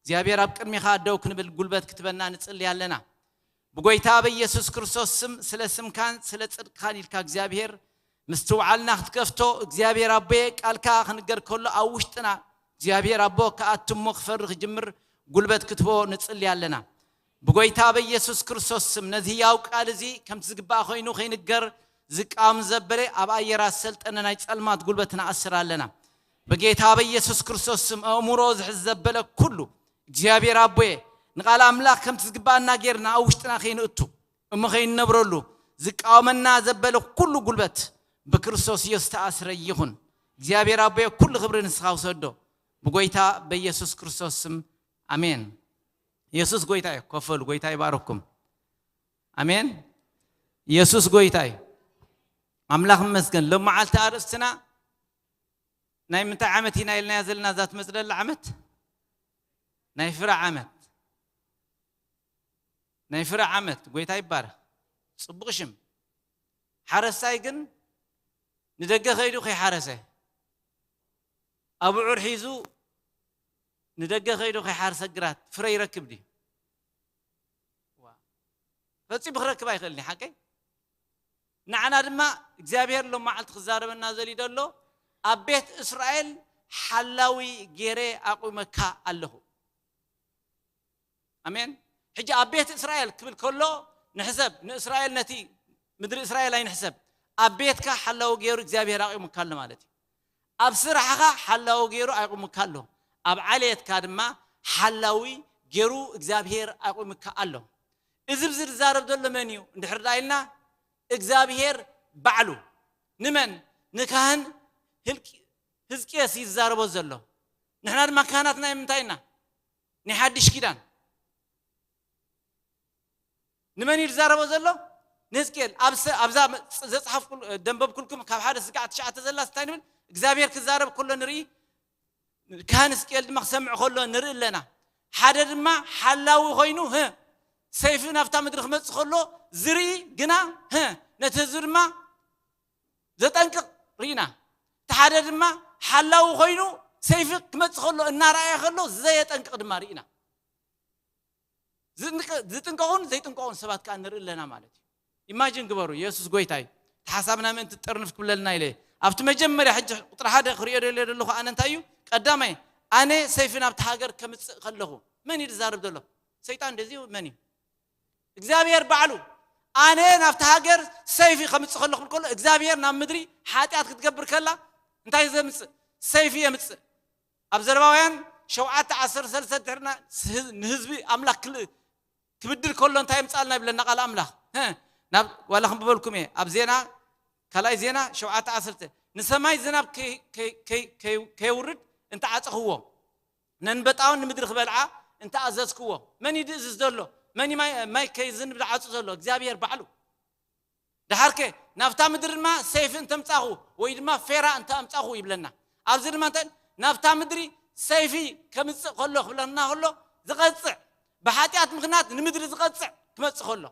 እግዚኣብሔር ኣብ ቅድሚኻ ደው ክንብል ጉልበት ክትበና ንጽሊ ኣለና። ብጎይታ በኢየሱስ ክርስቶስ ስም፣ ስለ ስምካን ስለ ጽድቅኻን ኢልካ እግዚኣብሔር ምስትውዓልና ክትከፍቶ፣ እግዚኣብሔር ኣቦየ፣ ቃልካ ክንገር ከሎ ኣብ ውሽጥና እግዚኣብሔር ኣቦ ክኣቱ እሞ ክፈሪ ክጅምር ጉልበት ክትቦ ንጽሊ ኣለና። ብጎይታ በኢየሱስ ክርስቶስ ስም ነዚ ህያው ቃል እዚ ከምቲ ዝግባእ ኮይኑ ከይንገር ዝቃወም ዘበለ ኣብ ኣየር ኣሰልጠነ ናይ ጸልማት ጉልበት ንኣስር ኣለና። ብጌታ በኢየሱስ ክርስቶስ ስም ኣእምሮ ዝሕዝ ዘበለ ኩሉ እግዚኣብሔር ኣቦየ ንቓል ኣምላኽ ከምቲ ዝግባኣና ጌርና ኣብ ውሽጥና ከይንእቱ እሞ ከይንነብረሉ ዝቃወመና ዘበለ ኩሉ ጉልበት ብክርስቶስ ኢየሱስ ተኣስረ ይኹን። እግዚኣብሔር ኣቦየ ኩሉ ክብሪ ንስኻ ውሰዶ ብጎይታ በኢየሱስ ክርስቶስ ስም ኣሜን። ኢየሱስ ጎይታ እዩ። ኮፈሉ። ጎይታ ይባረኩም። ኣሜን። ኢየሱስ ጎይታ እዩ። ኣምላኽ ይመስገን። ሎም መዓልቲ ኣርእስትና ናይ ምንታይ ዓመት ኢና ኢልናያ ዘለና? እዛ ትመጽእ ዘላ ዓመት ናይ ፍረ ዓመት፣ ናይ ፍረ ዓመት። ጎይታ ይባረኽ። ጽቡቕ ሽም። ሓረስታይ ግን ንደገ ከይዱ ከይሓረሰ፣ ኣብዑር ሒዙ ንደገ ከይዱ ከይሓርሰ ግራት ፍረ ይረክብ ድዩ? ዋ፣ ፈጺሙ ክረክብ ኣይኽእልን እዩ። ሓቀይ? ንዓና ድማ እግዚኣብሔር ሎም መዓልቲ ክዛረበና ዘልዩ ዘሎ፣ ኣብ ቤት እስራኤል ሓላዊ ጌረ ኣቑመካ ኣለኹ። ኣሜን። ሕጂ ኣብ ቤት እስራኤል ክብል ከሎ ንሕሰብ፣ ንእስራኤል፣ ነቲ ምድሪ እስራኤል ኣይንሕሰብ። ኣብ ቤትካ ሓላዊ ገይሩ እግዚኣብሔር ኣቑሙካ ኣሎ ማለት እዩ። ኣብ ስራሕኻ ሓላዊ ገይሩ ኣቑሙካ ኣሎ። ኣብ ዓሌትካ ድማ ሓላዊ ገይሩ እግዚኣብሔር ኣቑሙካ ኣሎ። እዚ ብዚ ዝዛረብ ዘሎ መን እዩ እንድሕር ደኣ ኢልና፣ እግዚኣብሔር ባዕሉ። ንመን? ንካህን ህልቂ-፣ ህዝቅየስ እዩ ዝዛረቦ ዘሎ። ንሕና ድማ ካህናት ናይ ምንታይ ኢና? ናይ ሓድሽ ኪዳን። ንመን እዩ ዝዛረቦ ዘሎ? ንህዝቅኤል። ኣብ ሰ-፣ ኣብዛ መ-፣ ዘጽሓፍኩል-፣ ደንበብኩልኩም ካብ ሓደ ስጋዕ ትሽዓተ ዘላ እንታይ ንብል? እግዚኣብሔር ክዛረብ ከሎ ንርኢ፣ ካህን ህዝቅኤል ድማ ክሰምዕ ከሎ ንርኢ ኣለና። ሓደ ድማ ሓላዊ ኮይኑ፣ ህ፣ ሰይፊ ናብታ ምድሪ ክመጽእ ከሎ ዝርኢ ግና፣ ህ፣ ነቲ ህዝቢ ድማ ዘጠንቅቕ ርኢና። እቲ ሓደ ድማ ሓላዊ ኮይኑ ሰይፊ ክመጽእ ከሎ እናረኣየ ከሎ ዘየጠንቅቕ ድማ ርኢና። ዝጥንቀ-፣ ዝጥንቀቑን ዘይጥንቀቑን ሰባት ከኣ ንርኢ ኣለና ማለት እዩ። ኢማጂን ግበሩ፣ የሱስ ጎይታ እዩ። እቲ ሓሳብና ምእንቲ ጥርንፍ ክብለልና ኢለ እየ። ኣብቲ መጀመርያ ሕጂ ቁጥሪ ሓደ ክርእዮ ደልየ ዘለኹ ኣነ እንታይ እዩ? ቀዳማይ፣ ኣነ ሰይፊ ናብቲ ሃገር ከምጽእ ከለኹ፣ መን እዩ ዝዛረብ ዘሎ? ሰይጣን እንደዚ እዩ። መን እዩ? እግዚኣብሔር ባዕሉ። ኣነ ናብቲ ሃገር ሰይፊ ከምጽእ ከለኹ ክብል ከሎ፣ እግዚኣብሔር ናብ ምድሪ ሓጢኣት ክትገብር ከላ እንታይ ዘምጽእ? ሰይፊ የምጽእ። ኣብ ዘረባውያን ሸውዓተ ዓሰርተ ሰለስተ ድሕርና ንህዝቢ ኣምላኽ ክል-፣ ክብድል ከሎ እንታይ የምጻልና ይብለና ቃል ኣምላኽ? ህ፣ ናብ፣ ዋላ ክንብበልኩም እየ። ኣብ ዜና፣ ካልኣይ ዜና ሸውዓተ ዓሰርተ፣ ንሰማይ ዝናብ ከይ-፣ ከይ-፣ ከይ-፣ ከይ-፣ ከየውርድ እንተዓጸኽዎ፣ ነንበጣውን ንምድሪ ክበልዓ እንተኣዘዝክዎ፣ መን እዩ ዝእዝዝ ዘሎ? መን እዩ ማይ፣ ማይ ከይዝንብ ዝዓጹ ዘሎ? እግዚኣብሔር ባዕሉ። ደሓርከ ናብታ ምድሪ ድማ ሰይፊ እንተምጻኹ ወይ ድማ ፌራ እንተኣምጻኹ ይብለና። ኣብዚ ድማ እንታይ ናብታ ምድሪ ሰይፊ ከምጽእ ከሎ ክብለና ከሎ ዝቐጽዕ፣ ብሓጢኣት ምኽንያት ንምድሪ ዝቐጽዕ ክመጽእ ከሎ፣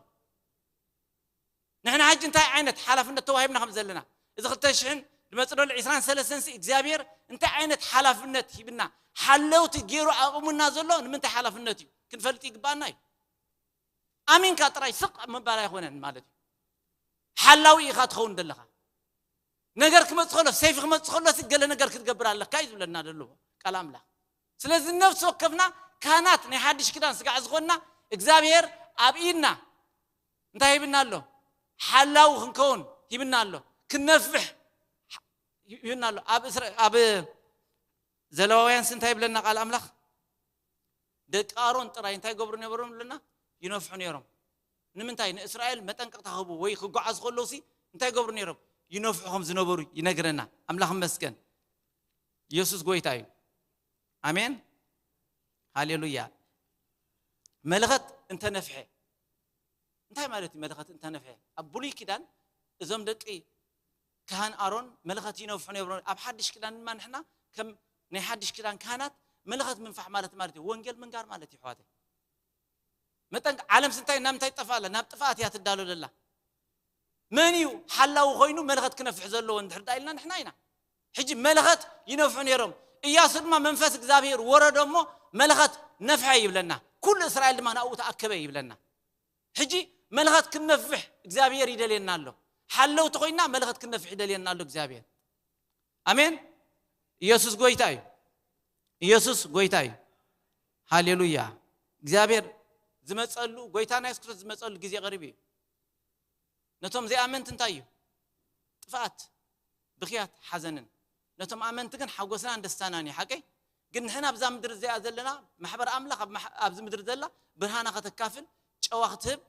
ንሕና ሕጂ እንታይ ዓይነት ሓላፍነት ተዋሂብና ከም ዘለና፣ እዚ ክልተ ሽሕን ዝመፅእ ዘሎ ዕስራን ሰለስተን ሲ እግዚኣብሔር እንታይ ዓይነት ሓላፍነት ሂብና ሓለውቲ ገይሩ ኣቕሙና ዘሎ ንምንታይ ሓላፍነት እዩ ክንፈልጥ ይግባና እዩ። ኣሚንካ ጥራይ ስቕ ምባል ኣይኮነን ማለት እዩ። ሓላዊ ኢኻ ትኸውን ዘለኻ። ነገር ክመጽእ ከሎ፣ ሰይፊ ክመጽእ ከሎ፣ ገለ ነገር ክትገብር ኣለካ እዩ ዝብለና ዘሎ ቃል ኣምላኽ። ስለዚ ነፍሲ ወከፍና ካህናት ናይ ሓድሽ ኪዳን ስጋዕ ዝኾንና እግዚኣብሔር ኣብ ኢድና እንታይ ሂብና ኣሎ? ሓላዊ ክንከውን ሂብና ኣሎ። ክንነፍሕ ሂብና ኣሎ። ኣብ እስራ- ኣብ ዘለዋውያንስ እንታይ ይብለና ቃል ኣምላኽ? ደቂ ኣሮን ጥራይ እንታይ ገብሩ ነበሮም ብለና? ይነፍሑ ነይሮም። ንምንታይ? ንእስራኤል መጠንቀቕታ ክህቡ ወይ ክጓዓዙ ከለውሲ እንታይ ገብሩ ነይሮም? ይነፍሑ ከም ዝነበሩ ይነግረና። ኣምላኽ ይመስገን። ኢየሱስ ጎይታ እዩ። ኣሜን። ሃሌሉያ። መለኸት እንተነፍሐ እንታይ ማለት እዩ? መለኸት እንተነፍሐ ኣብ ብሉይ ኪዳን እዞም ደቂ ካህን ኣሮን መለኸት ይነፍሑ ነይሮም። ኣብ ሓድሽ ኪዳን ድማ ንሕና ከም ናይ ሓድሽ ኪዳን ካህናት መለኸት ምንፋሕ ማለት ማለት እዩ ወንጌል ምንጋር ማለት እዩ። ኣሕዋተይ፣ መጠን ዓለምስ እንታይ ናብ ምንታይ ትጠፍእ ኣላ? ናብ ጥፍኣት እያ ትዳሎ ዘላ። መን እዩ ሓላዊ ኮይኑ መለኸት ክነፍሕ ዘለዎ እንድሕር ዳ ኢልና ንሕና ኢና። ሕጂ መለኸት ይነፍሑ ነይሮም። እያሱ ድማ መንፈስ እግዚኣብሔር ወረዶ እሞ መለኸት ነፍሐ ይብለና። ኩሉ እስራኤል ድማ ናብኡ ተኣከበ ይብለና። ሕጂ መለኸት ክንነፍሕ እግዚኣብሔር ይደልየና ኣሎ። ሓለውቲ ኮይና መለኸት ክንነፍሕ ይደልየና ኣሎ እግዚኣብሔር። ኣሜን። ኢየሱስ ጎይታ እዩ። ኢየሱስ ጎይታ እዩ። ሃሌሉያ። እግዚኣብሔር ዝመጸሉ፣ ጎይታና የሱስ ክርስቶስ ዝመጸሉ ግዜ ቀሪቡ እዩ። ነቶም ዘይኣመንቲ እንታይ እዩ? ጥፍኣት፣ ብኽያት፣ ሓዘንን። ነቶም ኣመንቲ ግን ሓጎስናን ደስታናን እዩ። ሓቀይ ግን ንሕና ኣብዛ ምድሪ እዚኣ ዘለና ማሕበር ኣምላኽ ኣብ ማሕ- ኣብዚ ምድሪ ዘላ ብርሃና ከተካፍል፣ ጨዋ ክትህብ፣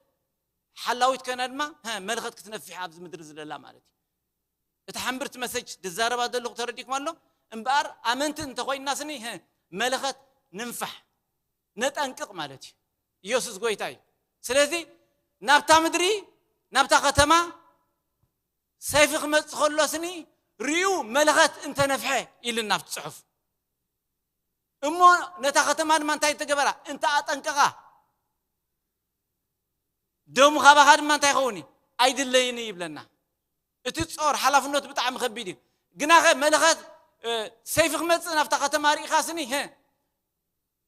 ሓላዊት ኮይና ድማ ሀ፣ መለኸት ክትነፍሕ ኣብዚ ምድሪ ዝለላ ማለት እዩ። እቲ ሓምብርቲ መሰጅ ዝዛረባ ዘለኹ ተረዲእኩም ኣሎ። እምበኣር ኣመንቲ እንተኮይና ስኒ ህ፣ መለኸት ንንፋሕ፣ ነጠንቅቕ ማለት እዩ። ኢየሱስ ጎይታ እዩ። ስለዚ ናብታ ምድሪ፣ ናብታ ከተማ ሰይፊ ክመጽእ ከሎ ስኒ ርእዩ መለኸት እንተነፍሐ ኢልና ኣብቲ ጽሑፍ። እሞ ነታ ከተማ ድማ እንታይ ተገበራ? እንተ ኣጠንቀቓ፣ ደሙ ካባኻ ድማ እንታይ ይኸውን እዩ? ኣይድለይን እዩ ይብለና። እቲ ጾር ሓላፍነቱ ብጣዕሚ ከቢድ እዩ። ግናኸ መለኸት እ፣ ሰይፊ ክመጽእ ናብታ ከተማ ርኢኻ ስኒ ህ፣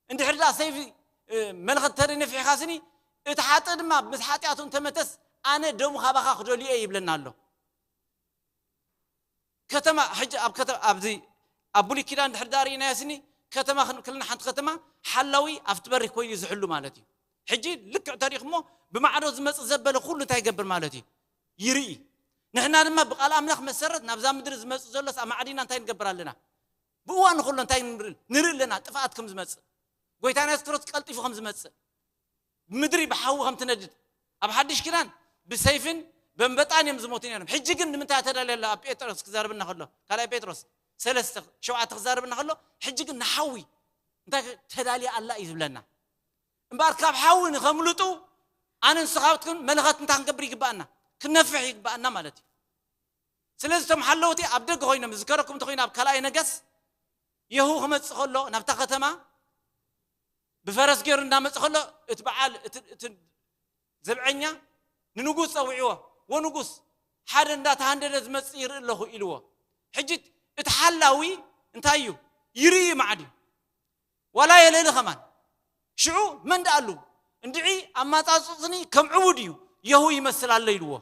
እንድሕር ዳ ሰይፊ እ፣ መለኸት ተደይ ነፊሕኻ ስኒ፣ እቲ ሓጢ ድማ ምስ ሓጢኣቱ እንተመተስ ኣነ ደሙ ካባኻ ክደልዮ እየ ይብለና ኣሎ። ከተማ ሕጂ ኣብ ከተማ ኣብዚ ኣብ ብሉይ ኪዳን ድሕር ዳ ርኢናዮ ስኒ፣ ከተማ ክንክልና ሓንቲ ከተማ ሓላዊ ኣብቲ በሪኽ ኮይኑ እዩ ዝሕሉ ማለት እዩ። ሕጂ ልክዕ ተሪኽሞ ብማዕዶ ዝመጽእ ዘበለ ኩሉ እንታይ ይገብር ማለት እዩ? ይርኢ። ንሕና ድማ ብቃል ኣምላኽ መሰረት ናብዛ ምድሪ ዝመጽእ ዘሎስ ኣማዕዲና እንታይ ንገብር ኣለና? ብእዋኑ ኩሎ እንታይ ንርኢ ኣለና? ጥፍኣት ከም ዝመጽእ፣ ጎይታና የሱስ ክርስቶስ ቀልጢፉ ከም ዝመጽእ፣ ምድሪ ብሓዊ ከም ትነድድ፣ ኣብ ሓድሽ ኪዳን ብሰይፍን በንበጣን እዮም ዝሞቱ ነይሮም። ሕጂ ግን ንምንታይ ተዳልየ ኣሎ? ኣብ ጴጥሮስ ክዛረብና ከሎ፣ ካልኣይ ጴጥሮስ ሰለስተ ሸውዓተ ክዛረብና ከሎ፣ ሕጂ ግን ንሓዊ እንታይ ተዳልያ ኣላ እዩ ዝብለና። እምበኣር ካብ ሓዊ ንኸምልጡ ኣነ ንስኻትኩም መለኸት እንታይ ክንገብር ይግባኣና? ክንነፍሕ ይግባኣና ማለት እዩ። ስለዚ እቶም ሓለውቲ ኣብ ደገ ኮይኖም ዝከረኩም እንተኮይኑ ኣብ ካልኣይ ነገስ የሁ ክመጽእ ከሎ ናብታ ከተማ ብፈረስ ገይሩ እንዳመጽእ ከሎ እቲ በዓል እቲ እቲ ዘብዐኛ ንንጉስ ጸዊዕዎ፣ "ወንጉስ፣ ሓደ እንዳተሃንደደ ዝመጽእ ይርኢ ኣለኹ" ኢልዎ። ሕጂ እቲ ሓላዊ እንታይ እዩ? ይርኢ ማዕድ እዩ። ዋላ የለሊ ከማን። ሽዑ መን ደኣ ኣሉ? እንድዒ ኣማጻጽጽኒ ከም ዕቡድ እዩ፣ የሁ ይመስል ኣሎ ኢልዎ።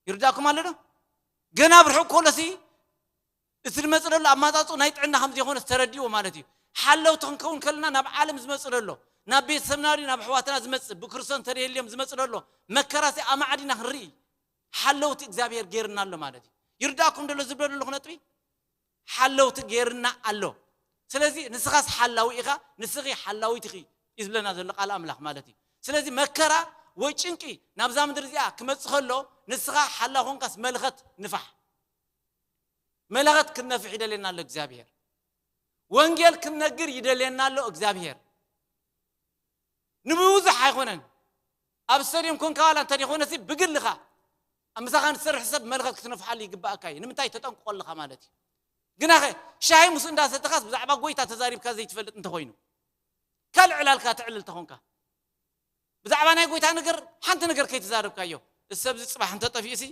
ይርዳእኩም ኣሎ ዶ? ገና ብርሑቕ ኮሎሲ እቲ ዝመጽእ ዘሎ ኣማጻጽኡ ናይ ጥዕና ከም ዘይኮነ ዝተረድእዎ ማለት እዩ። ሓለውቲ ክንከውን ከለና ናብ ዓለም ዝመጽእ ዘሎ፣ ናብ ቤተሰብና ድዩ ናብ ኣሕዋትና ዝመጽእ፣ ብክርስቶስ እንተደየልዮም ዝመጽእ ዘሎ መከራሲ ኣማዕዲና ክንርኢ ሓለውቲ እግዚኣብሔር ገይርና ኣሎ ማለት እዩ። ይርዳእኩም ደሎ ዝብሎ ዘለኹ ነጥቢ? ሓለውቲ ገይርና ኣሎ። ስለዚ ንስኻስ ሓላዊ ኢኻ፣ ንስኺ ሓላዊት ኢኺ እዩ ዝብለና ዘሎ ቃል ኣምላኽ ማለት እዩ። ስለዚ መከራ ወይ ጭንቂ ናብዛ ምድሪ እዚኣ ክመጽእ ከሎ ንስኻ ሓላዊ ኮንካስ መልኸት ንፋሕ። መለኸት ክንነፍሕ ይደልየና ኣሎ እግዚኣብሔር። ወንጌል ክንነግር ይደልየና ኣሎ እግዚኣብሔር። ንብዙሕ ኣይኮነን። ኣብ ስታድዮም ኮንካ ዋላ እንተ ዘይኮነሲ ብግልኻ ኣብ ምሳኻ ንሰርሕ ሰብ መለኸት ክትነፍሓሉ ይግባኣካ እዩ። ንምንታይ? ተጠንቅቆ ኣለኻ ማለት እዩ። ግናኸ ሻሂ ምስ እንዳሰተኻስ ብዛዕባ ጎይታ ተዛሪብካ ዘይትፈልጥ እንተኾይኑ፣ ካልእ ዕላልካ ትዕልል ተኾንካ፣ ብዛዕባ ናይ ጎይታ ነገር ሓንቲ ነገር ከይተዛረብካዮ፣ እዚ ሰብዚ ጽባሕ እንተጠፊኡሲ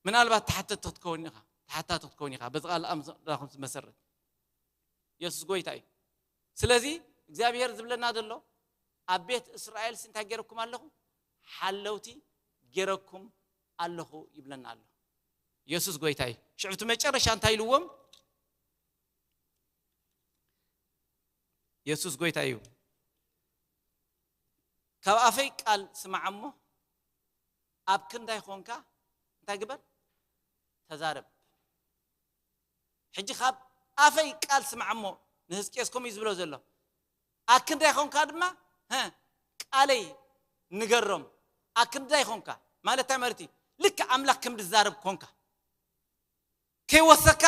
ምናልባት ተሓተቲ ክትከውን ኢኻ። ተሓታቲ ክትከውን ኢኻ። በዚ ቃል ኣምላኽ ትመሰርት። የሱስ ጎይታ እዩ። ስለዚ እግዚኣብሔር ዝብለና ዘሎ፣ ኣብ ቤት እስራኤልሲ እንታይ ገይረኩም ኣለኹ? ሓለውቲ ገይረኩም ኣለኹ ይብለና ኣሎ። የሱስ ጎይታ እዩ። ሽዑ እቲ መጨረሻ እንታይ ኢልዎም? የሱስ ጎይታ እዩ። ካብ ኣፈይ ቃል ስማዕ እሞ፣ ኣብ ክንዳይ ኾንካ እንታይ ግበር? ተዛረብ። ሕጂ ካብ ኣፈይ ቃል ስማዕ እሞ፣ ንህዝቅኤስ ከምኡ እዩ ዝብሎ ዘሎ። ኣብ ክንዳይ ኾንካ ድማ፣ ሀ፣ ቃለይ ንገሮም። ኣብ ክንዳይ ኾንካ ማለት እንታይ ማለት እዩ? ልክዕ ኣምላኽ ከም ዝዛረብ ኮንካ። ከይወሰካ፣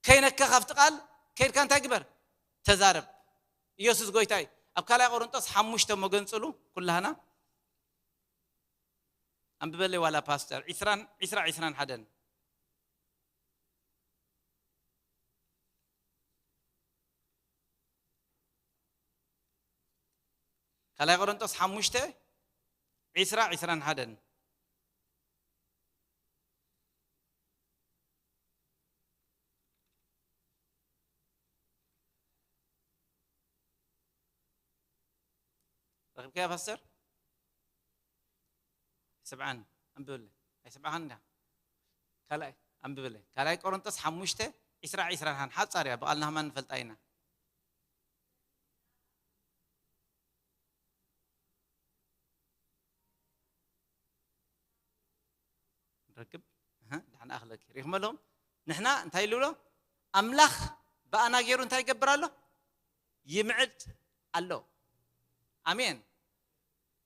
ከይነካ ካብቲ ቃል ከይድካ እንታይ ግበር? ተዛረብ። ኢየሱስ ጎይታ እዩ። ኣብ ካልኣይ ቆሮንጦስ ሓሙሽተ መገንጽሉ ኩላህና ኣንብበለይ ዋላ ፓስተር፣ ዒስራን፣ ዒስራ፣ ዒስራን ሓደን። ካልኣይ ቆሮንጦስ ሓሙሽተ፣ ዒስራ፣ ዒስራን ሓደን። ረኺብካያ ፓስተር? ኣይሰብዓን፣ ኣንብበለይ። ኣይሰብዓኻን እንዳ? ካልኣይ፣ ኣንብበለይ። ካልኣይ ቆሮንጦስ ሓሙሽተ፣ ዒስራ፣ ዒስራን ሓደን። ሓጻር እያ፣ ብቓልና ከማን ንፈልጣ ኢና። ንረክብ። ኣሃ፣ ደሓን ኣኽለኪ። ሪኽመ ኣለኹም? ንሕና እንታይ ኢሉ ኣሎ? ኣምላኽ ብኣና ገይሩ እንታይ ይገብር ኣሎ? ይምዕድ ኣሎ። ኣሜን።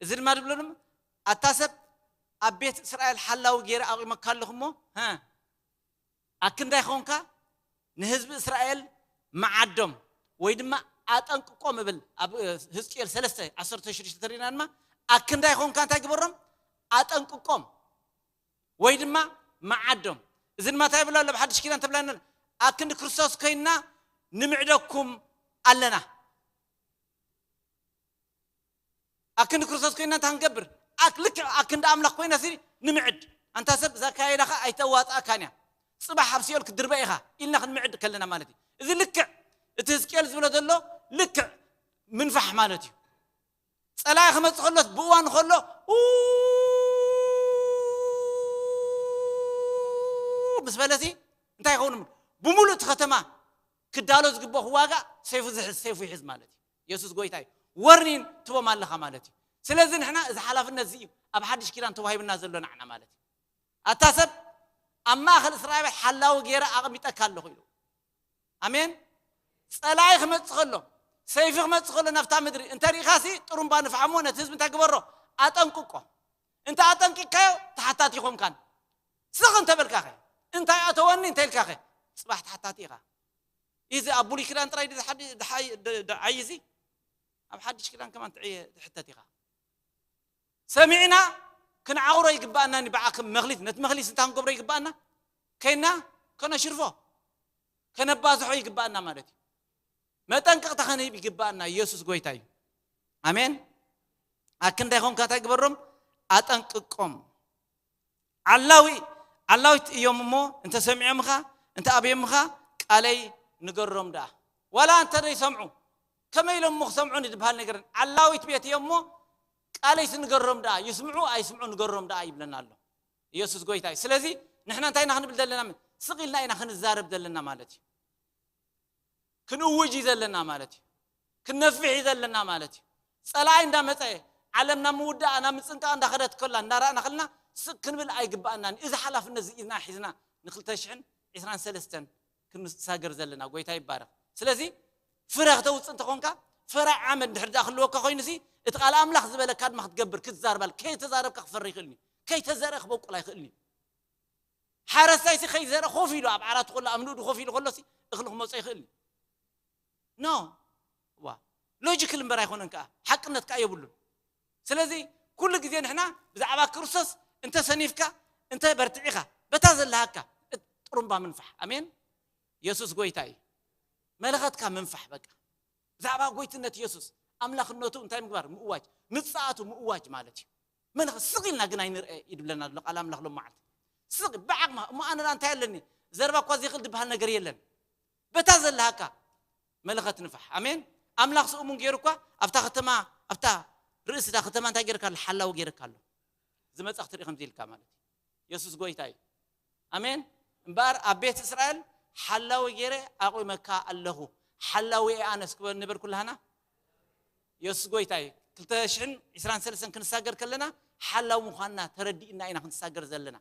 እዚ ድማ ዝብሎ ድማ፣ ኣታ ሰብ፣ ኣብ ቤት እስራኤል ሓላዊ ገይረ ኣቑመካ ኣለኹ እሞ፣ ሀ፣ ኣክንዳይ ኾንካ ንህዝቢ እስራኤል መዓዶም ወይ ድማ ኣጠንቅቆም እብል። ኣብ፣ እ፣ ህዝቅኤል ሰለስተ ዓሰርተ ሽዱሽተ ተሪና ድማ፣ ኣክንዳይ ኾንካ እንታይ ግበሮም? ኣጠንቅቆም ወይ ድማ መዓዶም። እዚ ድማ እንታይ ይብል ኣሎ? ኣብ ሓድሽ ኪዳን ተብላና፣ ኣክንዲ ክርስቶስ ኮይንና ንምዕደኩም ኣለና። ኣክንዲ ክርስቶስ ኮይንና እንታይ ክንገብር? ኣክ-፣ ልክዕ ኣክንዲ ኣምላኽ ኮይና ሲ ንምዕድ። ኣንታ ሰብ፣ እዛ ኣካይዳኻ ኣይተዋጽኣካን እያ። ጽባሕ ኣብ ሲኦል ክትድርበ ኢኻ ኢልና ክንምዕድ ከለና ማለት እዩ። እዚ ልክዕ እቲ ህዝቅኤል ዝብሎ ዘሎ ልክዕ ምንፋሕ ማለት እዩ። ጸላኢ ክመጽእ ከሎ፣ ብእዋኑ ከሎ፣ ኡ፣ ምስ በለሲ እንታይ ይኸውን? ብምሉእ እቲ ከተማ ክዳሎ ዝግብኦ ክዋጋእ ሰይፉ ዝሕዝ፣ ሰይፉ ይሕዝ ማለት እዩ። የሱስ ጎይታ እዩ። ወርኒን ትቦም ኣለኻ ማለት እዩ። ስለዚ ንሕና እዚ ሓላፍነት እዚ እዩ ኣብ ሓድሽ ኪዳን ተዋሂብና ዘሎ ንዓና ማለት እዩ። ኣታ ሰብ፣ ኣብ ማእከል እስራኤል ሓላዊ ገይረ ኣቐሚጠካ ኣለኹ ኢሉ። ኣሜን። ጸላኢ ክመጽእ ከሎ፣ ሰይፊ ክመጽእ ከሎ ናብታ ምድሪ እንተ ርኢኻሲ፣ ጥሩምባ ንፍሓሞ፣ ነቲ ህዝቢ እንታይ ግበሮ? ኣጠንቅቆ። እንተ ኣጠንቂቅካዮ፣ ተሓታቲ ይኾንካን። ስቕ እንተ በልካኸ፣ እንታይ ኣተወኒ እንተ ኢልካኸ፣ ጽባሕ ተሓታቲ ኢኻ። እዚ ኣብ ብሉይ ኪዳን ጥራይ ድዩ ዝሓዲ-፣ ድሓይ-፣ ድ-፣ ድዓይ እዚ? ኣብ ሓድሽ ኪዳን ከማን ትዕየ-፣ ትሕተት ኢኻ። ሰሚዕና ክንዓቑሮ ይግባኣና፣ ንብዓኽም መኽሊት፣ ነቲ መኽሊት እንታይ ክንገብሮ ይግባኣና? ከይና ከነሽርፎ፣ ከነባዝሖ ይግባኣና ማለት እዩ። መጠንቀቕታ ከንህብ ይግባኣና። ኢየሱስ ጎይታ እዩ። ኣሜን። ኣክንዳይ ኾንካ እንታይ ግበሮም? ኣጠንቅቆም። ዓላዊ-፣ ዓላዊት እዮም እሞ፣ እንተ ሰሚዖምኻ፣ እንተ ኣብዮምኻ፣ ቃለይ ንገሮም ደኣ። ዋላ እንተ ዘይሰምዑ፣ ከመይ ኢሎም እሞ ክሰምዑኒ ዝበሃል ነገር፣ ዓላዊት ቤት እዮም እሞ፣ ቃለይስ ንገሮም ደኣ፣ ይስምዑ ኣይስምዑ ንገሮም ደኣ ይብለና ኣሎ። ኢየሱስ ጎይታ እዩ። ስለዚ ንሕና እንታይ ኢና ክንብል ዘለና? ስቕ ኢልና ኢና ክንዛረብ ዘለና ማለት እዩ። ክንእውጅ እዩ ዘለና ማለት እዩ። ክንነፍሕ እዩ ዘለና ማለት እዩ። ጸላኢ እንዳመጸ፣ ዓለም ናብ ምውዳኣ፣ ናብ ምጽንቃቕ እንዳኸደት ከላ እንዳረኣና ከለና፣ ስቕ ክንብል ኣይግባኣናን። እዚ ሓላፍነት እዚ ኢና ሒዝና ንክልተ ሽሕን ዕስራን ሰለስተን ክንሳገር ዘለና። ጎይታ ይባረኽ። ስለዚ ፍረ ክተውጽእ እንተኾንካ፣ ፍረ ዓመት እንድሕር ደኣ ክህልወካ ኮይኑሲ፣ እቲ ቃል ኣምላኽ ዝበለካ ድማ ክትገብር፣ ክትዛርባል። ከይተዛረብካ ክፈሪ ይኽእልኒ። ከይተዘርአ ክበቁል ኣይኽእልኒ። ሓረስታይሲ ከይዘርአ ኮፍ ኢሉ ኣብ ዓራቱ ከሎ፣ ኣብ ንእዱ ኮፍ ኢሉ ከሎሲ እኽሊ ክመጾ ይኽእልኒ። ኖ። ዋ። ሎጂክል እምበር ኣይኮነን ከኣ፣ ሓቅነት ከኣ የብሉን። ስለዚ ኩሉ ግዜ ንሕና ብዛዕባ ክርስቶስ እንተ ሰኒፍካ፣ እንተ በርቲዕኻ፣ በታ ዘለሃካ ጥሩምባ ምንፋሕ። ኣሜን። የሱስ ጎይታ እዩ። መለኸትካ ምንፋሕ በቃ። ብዛዕባ ጎይትነት የሱስ፣ ኣምላኽነቱ እንታይ ምግባር? ምእዋጅ። ምጽኣቱ ምእዋጅ ማለት እዩ። መለኸት ስቕ ኢልና ግን ኣይንርአ እዩ ዝብለና ዘሎ ቃል ኣምላኽ ሎም መዓልቲ። ስቕ ብዓቕማ። እሞ ኣነ እንታይ ኣለኒ? ዘረባ እኳ ዘይኽእል ዝበሃል ነገር የለን። በታ ዘለሃካ መለኸት ንፋሕ። ኣሜን። ኣምላኽ ስእሙን ገይሩ እኳ ኣብታ ከተማ፣ ኣብታ ርእሲ እታ ከተማ እንታይ ገይርካ ኣሎ? ሓላዊ ገይርካ ኣሎ። ዝመጻ ክትርኢ ከምዚ ኢልካ ማለት እዩ። የሱስ ጎይታ እዩ። ኣሜን። እምበኣር ኣብ ቤት እስራኤል ሓላዊ ገይረ ኣቑመካ ኣለኹ። ሓላዊ እየ ኣነስ ክበል ንበል ኩላህና። የሱስ ጎይታ እዩ። ክልተ ሽሕን ዕስራን ሰለስተን ክንሳገር ከለና ሓላዊ ምዃንና ተረዲእና ኢና ክንሳገር ዘለና።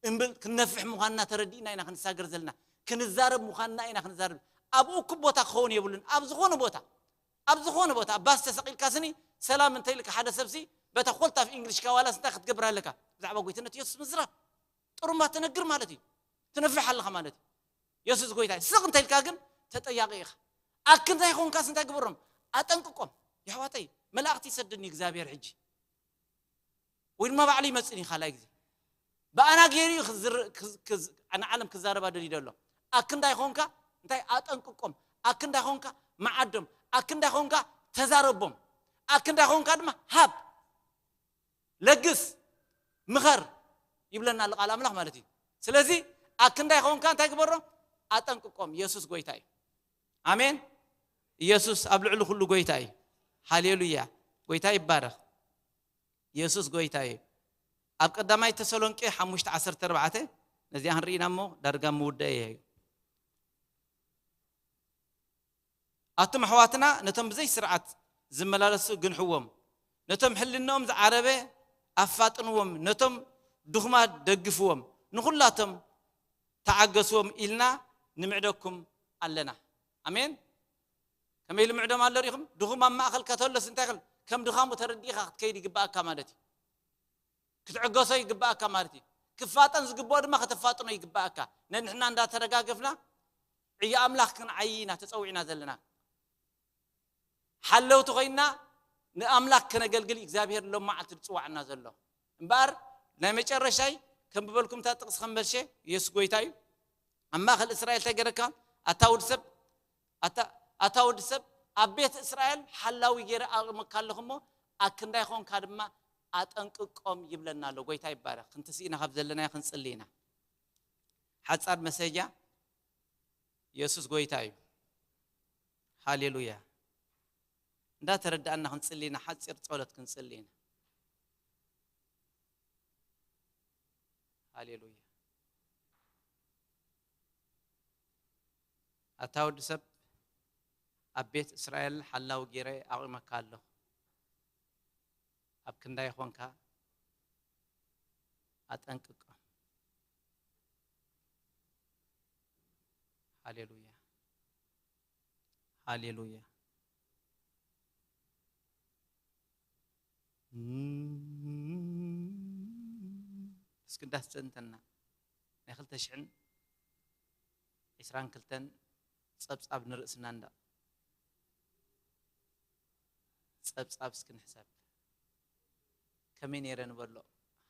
እምብል ክንነፍሕ ምዃንና ተረዲእና ኢና ክንሳገር ዘለና። ክንዛረብ ምዃንና ኢና ክንዛረብ። ኣብ እኩብ ቦታ ክኸውን የብሉን። ኣብ ዝኾነ ቦታ፣ ኣብ ዝኾነ ቦታ፣ ኣብ ባስ ተሰቒልካ ስኒ ሰላም እንተ ኢልካ ሓደ ሰብሲ በታ ኮልት ኣፍ ኢንግሊሽካ ዋላስ እንታይ ክትገብር ኣለካ? ብዛዕባ ጎይትነት የሱስ ምዝራብ። ጥሩምባ ትነግር ማለት እዩ። ትነፍሕ ኣለኻ ማለት እዩ። የሱስ ጎይታ እዩ። ስቕ እንተ ኢልካ ግን ተጠያቂ ኢኻ። ኣክንታይ ኾንካስ እንታይ ግበሮም? ኣጠንቅቆም። የሕዋተይ፣ መላእኽቲ ይሰድኒ እግዚኣብሔር ሕጂ። ወይ ድማ ባዕሉ ይመጽእኒ ካልኣይ ግዜ። ብኣና ገይሩ እዩ ክዝር-፣ ክዝ-፣ ክዝ-፣ ንዓለም ክዛረባ ደልዩ ዘሎ። ኣክንታይ ኾንካ እንታይ ኣጠንቅቆም። ኣክንታይ ኾንካ መዓዶም። ኣክንታይ ኾንካ ተዛረቦም። ኣክንታይ ኾንካ ድማ ሃብ፣ ለግስ፣ ምኸር ይብለና ኣሎ ቃል ኣምላኽ ማለት እዩ። ስለዚ ኣክንታይ ኾንካ እንታይ ግበሮ? ኣጠንቅቆም። ኢየሱስ ጎይታ እዩ። ኣሜን። ኢየሱስ ኣብ ልዕሊ ኩሉ ጎይታ እዩ። ሃሌሉያ። ጎይታ ይባረኽ። ኢየሱስ ጎይታ እዩ። ኣብ ቀዳማይ ተሰሎንቄ ሓሙሽተ ዓሰርተ ኣርባዕተ፣ ነዚኣ ክንርኢና እሞ ዳርጋ ምውዳእ እዩ። ኣቱም ኣሕዋትና ነቶም ብዘይ ስርዓት ዝመላለሱ ግንሕዎም፣ ነቶም ሕልናኦም ዝዓረበ ኣፋጥንዎም፣ ነቶም ድኹማት ደግፍዎም፣ ንኹላቶም ተዓገስዎም ኢልና ንምዕደኩም ኣለና። ኣሜን። ከመይ ኢሉ ምዕዶም ኣሎ ሪኹም? ድኹም ኣብ ማእኸልካ ተሎስ እንታይ ክል ከም ድኻሙ ተረዲእኻ ክትከይድ ይግባኣካ ማለት እዩ። ክትዕገሶ ይግባኣካ ማለት እዩ። ክፋጠን ዝግብኦ ድማ ከተፋጥኖ ይግባኣካ። ነንሕና እንዳተደጋገፍና ዕዮ ኣምላኽ ክንዓዪ ኢና ተጸዊዕና ዘለና። ሓለውቲ ኮይንና ንኣምላኽ ከነገልግል እግዚኣብሔር ሎም መዓልቲ ዝጽዋዕና ዘሎ። እምበኣር ናይ መጨረሻይ ከም ብበልኩም እታ ጥቕሲ ከም መልሸ፣ የሱስ ጎይታ እዩ። ኣብ ማእከል እስራኤል እንታይ ገረካ? ኣታ ወዲ ሰብ፣ ኣታ፣ ኣታ ወዲ ሰብ፣ ኣብ ቤት እስራኤል ሓላዊ ገይረ ኣቕመካ ኣለኹ እሞ፣ ኣክንዳይ ኾንካ ድማ ኣጠንቅቆም ይብለና ኣሎ። ጎይታ ይባረኽ። ክንትስ ኢና ካብ ዘለናዮ ክንጽሊ ኢና። ሓጻር መሰጃ፣ የሱስ ጎይታ እዩ። ሃሌሉያ። እንዳተረዳእና ክንጽሊ ኢና፣ ሓጺር ጸሎት ክንጽሊ ኢና። ሃሌሉያ። ኣታ ወዲ ሰብ፣ ኣብ ቤት እስራኤል ሓላዊ ገይረ ኣቑመካ ኣለኹ። ኣብ ክንዳይ ኾንካ ኣጠንቅቆም። ሃሌሉያ። ሃሌሉያ። እስኪ እንዳስጠንጠና ናይ ክልተ ሽሕን ዕስራን ክልተን ጸብጻብ ንርእስና እንዳ ጸብጻብ እስኪ ንሕሰብ። ከመይ ነይረ ንበሎ?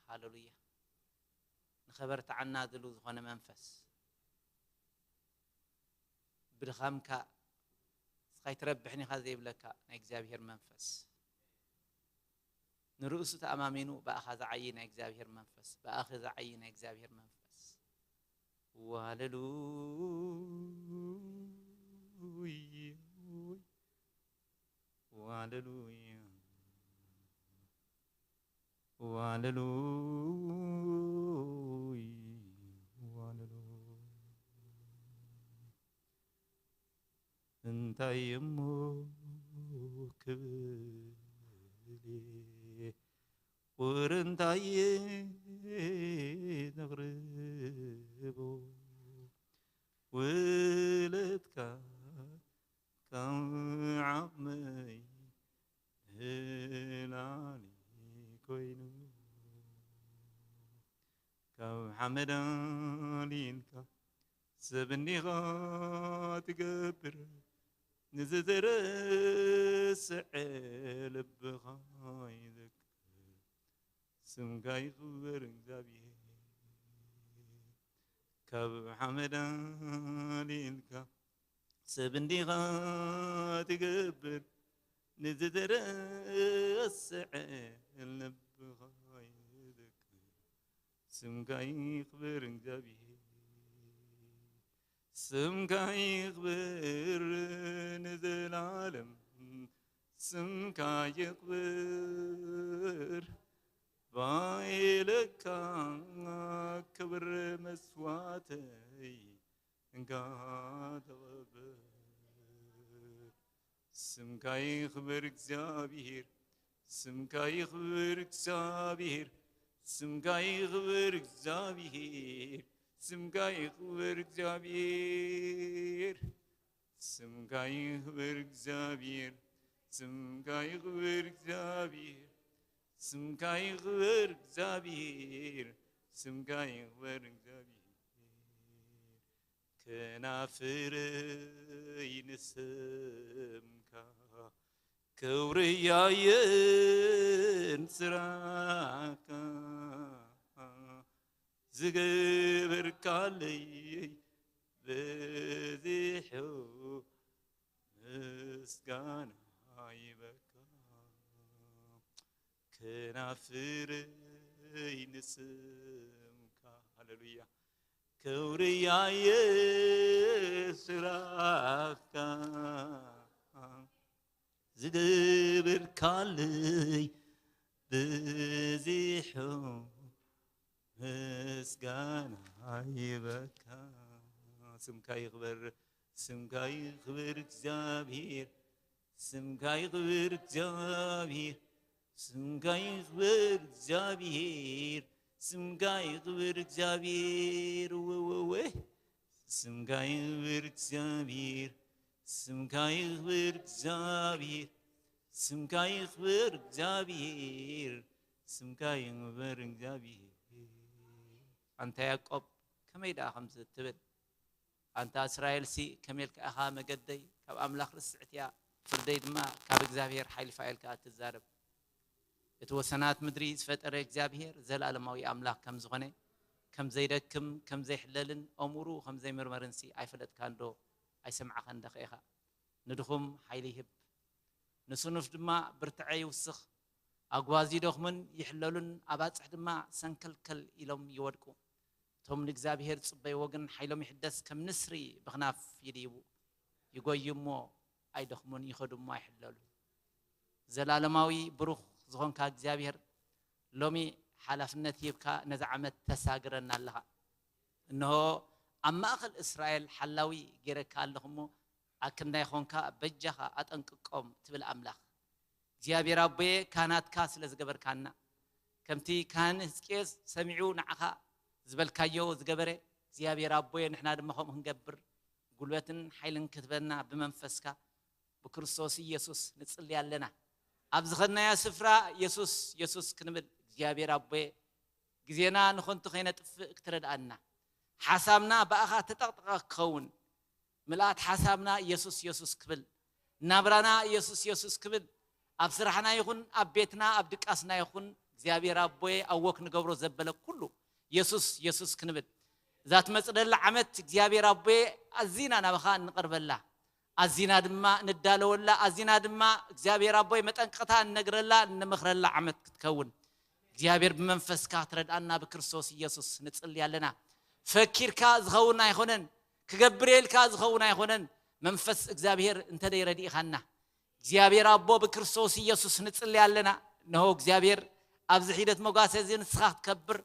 ሃሌሉያ። ንኸበርትዓና ድሉ ዝኾነ መንፈስ፣ ብድኻምካ ንስኻ ኣይትረብሕን ኢኻ ዘይብለካ ናይ እግዚኣብሔር መንፈስ፣ ንርእሱ ተኣማሚኑ ብኣኻ ዝዓዪ ናይ እግዚኣብሔር መንፈስ፣ ብኣኺ ዝዓዪ ናይ እግዚኣብሔር መንፈስ። ዋለሉይ፣ ዋለሉይ፣ ዋለሉይ። ዋለሉይ። እንታይ እሞ ክብል እየ? ቁር እንታይ እየ ዘቕርቦ? ውለትካ ካብ ዓቕመይ ንላዕሊ ኮይኑ፣ ካብ ሓመድ ኣልዒልካ ሰብ እንዲኻ ትገብር፣ ንዝተረስዐ ልብኻ ይዘክር። ስምካ ይኽበር እግዚኣብሔር። ካብ ሓመድ ኣልዒልካ ሰብ እንዲኻ ትገብር፣ ንዝተረስዐ ልብኻ ይዘክር። ስምካ ይኽበር እግዚኣብሔር፣ ስምካ ይኽበር ንዘላለም፣ ስምካ ይኽበር ባይለካ ክብር መስዋዕተይ እንካ ተቐበል። ስምካ ይኽበር እግዚኣብሔር፣ ስምካ ይኽበር እግዚኣብሔር፣ ስምካ ይኽበር እግዚኣብሔር፣ ስምካ ይኽበር እግዚኣብሔር፣ ስምካ ይኽበር እግዚኣብሔር፣ ስምካ ይኽበር እግዚኣብሔር፣ ስምካ ይኽበር እግዚኣብሔር፣ ስምካ ይኽበር እግዚኣብሔር። ከናፍረይ ንስምካ ክብሪ ያየን ስራሕካ ዝገበርካለይ በዚሑ ምስጋና ይበካ። ከናፍረይ ንስምካ፣ ሃሌሉያ፣ ክብሪ ያየ ስራሕካ ዝገበርካለይ በዚሑ ምስጋና ይበካ። ስምካ ይኽበር፣ ስምካ ይኽበር እግዚኣብሔር፣ ስምካ ይኽበር እግዚኣብሔር፣ ስምካ ይኽበር እግዚኣብሔር፣ ስምካ ይኽበር እግዚኣብሔር፣ ወወወ፣ ስምካ ይኽበር እግዚኣብሔር፣ ስምካ ይኽበር እግዚኣብሔር፣ ስምካ ይኽበር እግዚኣብሔር፣ ስምካ ይኽበር እግዚኣብሔር። ኣንታ ያዕቆብ ከመይ ደኣ ከምዚ ትብል? ኣንታ እስራኤልሲ ከመይ ኢልካ ኢኻ መገደይ ካብ ኣምላኽ ርስዕቲ እያ፣ ፍርደይ ድማ ካብ እግዚኣብሔር ሓይሊ ፋ ኢልካ እትዛረብ? እቲ ወሰናት ምድሪ ዝፈጠረ እግዚኣብሔር ዘለኣለማዊ ኣምላኽ ከም ዝኾነ፣ ከም ዘይደክም፣ ከም ዘይሕለልን፣ ኣእምሩ ከም ዘይምርመርንሲ ኣይፈለጥካን ዶ? ኣይሰማዕኻን ዶ ኢኻ? ንድኹም ሓይሊ ይህብ፣ ንስኑፍ ድማ ብርትዐ ይውስኽ። ኣጓዚ ይደኽሙን ይሕለሉን፣ ኣባጽሕ ድማ ሰንከልከል ኢሎም ይወድቁ። እቶም ንእግዚኣብሔር ዝጽበይዎ ግን ሓይሎም ይሕደስ፣ ከም ንስሪ ብኽናፍ ይድይቡ። ይጎዩ እሞ ኣይደኽሙን፣ ይኸዱ እሞ ኣይሕለሉን። ዘላለማዊ ብሩኽ ዝኾንካ እግዚኣብሔር፣ ሎሚ ሓላፍነት ሂብካ ነዛ ዓመት ተሳግረና ኣለኻ። እንሆ ኣብ ማእከል እስራኤል ሓላዊ ገይረካ ኣለኹ እሞ፣ ኣክንዳይ ኾንካ በጃኻ ኣጠንቅቆም ትብል ኣምላኽ። እግዚኣብሔር ኣቦየ፣ ካህናትካ ስለ ዝገበርካና፣ ከምቲ ካህን ህዝቅኤል ሰሚዑ ንዓኻ ዝበልካዮ ዝገበረ፣ እግዚኣብሔር ኣቦየ፣ ንሕና ድማ ከምኡ ክንገብር ጉልበትን ሓይልን ክትበና ብመንፈስካ ብክርስቶስ ኢየሱስ ንጽሊ ኣለና። ኣብ ዝኸድናዮ ስፍራ የሱስ፣ የሱስ ክንብል እግዚኣብሔር ኣቦየ፣ ግዜና ንኸንቱ ከይነጥፍእ ክትረድኣና፣ ሓሳብና ብኣኻ ተጠቕጠቐ ክኸውን፣ ምልኣት ሓሳብና የሱስ፣ የሱስ ክብል፣ ናብራና የሱስ፣ የሱስ ክብል፣ ኣብ ስራሕና ይኹን ኣብ ቤትና ኣብ ድቃስና ይኹን እግዚኣብሔር ኣቦየ ኣወክ ንገብሮ ዘበለ ኩሉ የሱስ፣ የሱስ ክንብል፣ እዛ ትመጽእ ዘላ ዓመት እግዚኣብሔር ኣቦየ ኣዚና ናባኻ እንቐርበላ፣ ኣዚና ድማ ንዳለወላ፣ ኣዚና ድማ እግዚኣብሔር ኣቦይ መጠንቀቕታ እንነግረላ፣ እንመኽረላ ዓመት ክትከውን እግዚኣብሔር ብመንፈስካ ክትረድኣና ብክርስቶስ ኢየሱስ ንጽሊ ኣለና። ፈኪርካ ዝኸውን ኣይኾነን፣ ክገብር ኢልካ ዝኸውን ኣይኾነን። መንፈስ እግዚኣብሔር እንተ ደይረዲእኻና እግዚኣብሔር ኣቦ ብክርስቶስ ኢየሱስ ንጽሊ ኣለና። እነሆ እግዚኣብሔር ኣብዚ ሒደት መጓሰ እዚ ንስኻ ክትከብር፣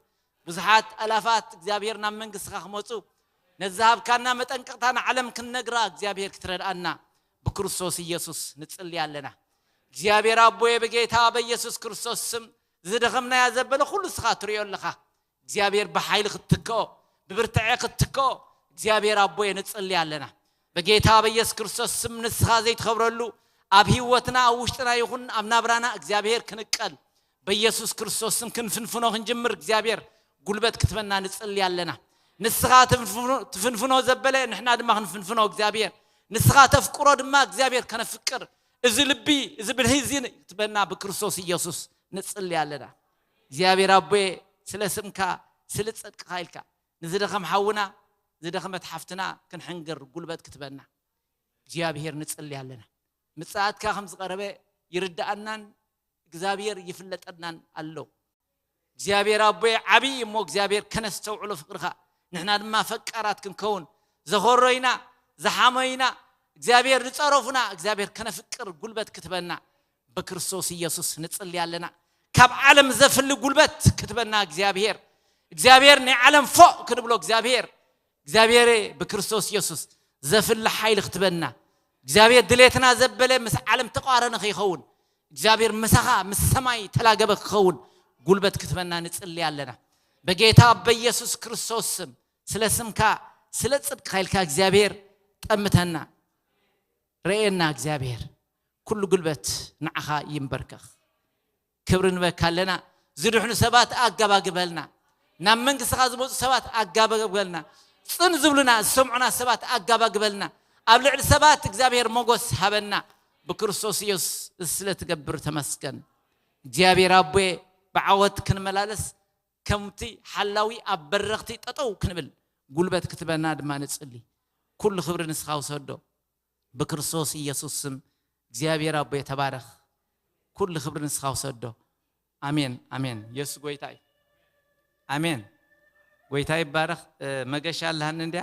ብዙሓት ኣላፋት እግዚኣብሔር ናብ መንግስትኻ ክመጹ፣ ነዚ ሃብካና መጠንቀቕታ ንዓለም ክንነግራ እግዚኣብሔር ክትረድኣና ብክርስቶስ ኢየሱስ ንጽሊ ኣለና። እግዚኣብሔር ኣቦየ ብጌታ በኢየሱስ ክርስቶስ ስም ዝደኸምናያ ዘበለ ኩሉ ንስኻ ትርእዮ ኣለኻ። እግዚኣብሔር ብሓይሊ ክትትክኦ፣ ብብርትዐ ክትትክኦ እግዚኣብሔር ኣቦየ ንጽሊ ኣለና። በጌታ በኢየሱስ ክርስቶስ ስም ንስኻ ዘይትኸብረሉ ኣብ ህይወትና ኣብ ውሽጥና ይኹን ኣብ ናብራና እግዚኣብሔር ክንቀል በኢየሱስ ክርስቶስ ስም ክንፍንፍኖ ክንጅምር እግዚኣብሔር ጉልበት ክትበና ንጽሊ ኣለና። ንስኻ ትፍንፍኖ፣ ትፍንፍኖ ዘበለ ንሕና ድማ ክንፍንፍኖ እግዚኣብሔር፣ ንስኻ ተፍቅሮ ድማ እግዚኣብሔር ከነፍቅር፣ እዚ ልቢ፣ እዚ ብልሂ እዚ ክትበና ብክርስቶስ ኢየሱስ ንጽሊ ኣለና። እግዚኣብሔር ኣቦየ፣ ስለ ስምካ፣ ስለ ጽድቅኻ ኢልካ ንዝደኸም ሓውና፣ ዝደኸመት ሓፍትና ክንሕንግር ጉልበት ክትበና እግዚኣብሔር ንጽሊ ኣለና። ምጽኣትካ ከም ዝቐረበ ይርድኣናን እግዚኣብሔር ይፍለጠናን ኣሎ። እግዚኣብሔር ኣቦየ ዓብዪ እሞ እግዚኣብሔር ከነስተውዕሎ ፍቅርኻ፣ ንሕና ድማ ፈቃራት ክንከውን፣ ዘኾሮይና፣ ዝሓመይና፣ እግዚኣብሔር ዝጸረፉና እግዚኣብሔር ከነፍቅር ጉልበት ክትበና ብክርስቶስ ኢየሱስ ንጽሊ ኣለና። ካብ ዓለም ዘፍሊ ጉልበት ክትበና እግዚኣብሔር፣ እግዚኣብሔር ናይ ዓለም ፎእ ክንብሎ እግዚኣብሔር፣ እግዚኣብሔር ብክርስቶስ ኢየሱስ ዘፍሊ ሓይሊ ክትበና፣ እግዚኣብሔር ድሌትና ዘበለ ምስ ዓለም ተቋረነ ከይኸውን፣ እግዚኣብሔር ምሳኻ ምስ ሰማይ ተላገበ ክኸውን ጉልበት ክትበና ንጽሊ ኣለና። በጌታ በኢየሱስ ክርስቶስ ስም፣ ስለ ስምካ፣ ስለ ጽድቅካ ኢልካ እግዚኣብሔር ጠምተና፣ ረኤና እግዚኣብሔር። ኩሉ ጉልበት ንዓኻ ይንበርከኽ። ክብሪ ንበካ ኣለና። ዝድሕኑ ሰባት ኣጋባግበልና፣ ናብ መንግስትኻ ዝመፁ ሰባት ኣጋባግበልና። ጽን ዝብሉና ዝሰምዑና ሰባት ኣጋባግበልና። ኣብ ልዕሊ ሰባት እግዚኣብሔር ሞገስ ሃበና። ብክርስቶስ ኢየሱስ እዚ ስለ ትገብር ተመስገን። እግዚኣብሔር ኣቦየ፣ ብዓወት ክንመላለስ፣ ከምቲ ሓላዊ ኣብ በረኽቲ ጠጠው ክንብል ጉልበት ክትበና ድማ ንጽሊ። ኩሉ ክብሪ ንስኻ ውሰዶ። ብክርስቶስ ኢየሱስ ስም እግዚኣብሔር ኣቦየ ተባረኽ። ኩሉ ክብሪ ንስኻ ውሰዶ። ኣሜን፣ ኣሜን። የሱስ ጎይታ እዩ። ኣሜን። ጎይታ ይባረኽ። እ፣ መገሻ ኣለሃኒ እንድያ፣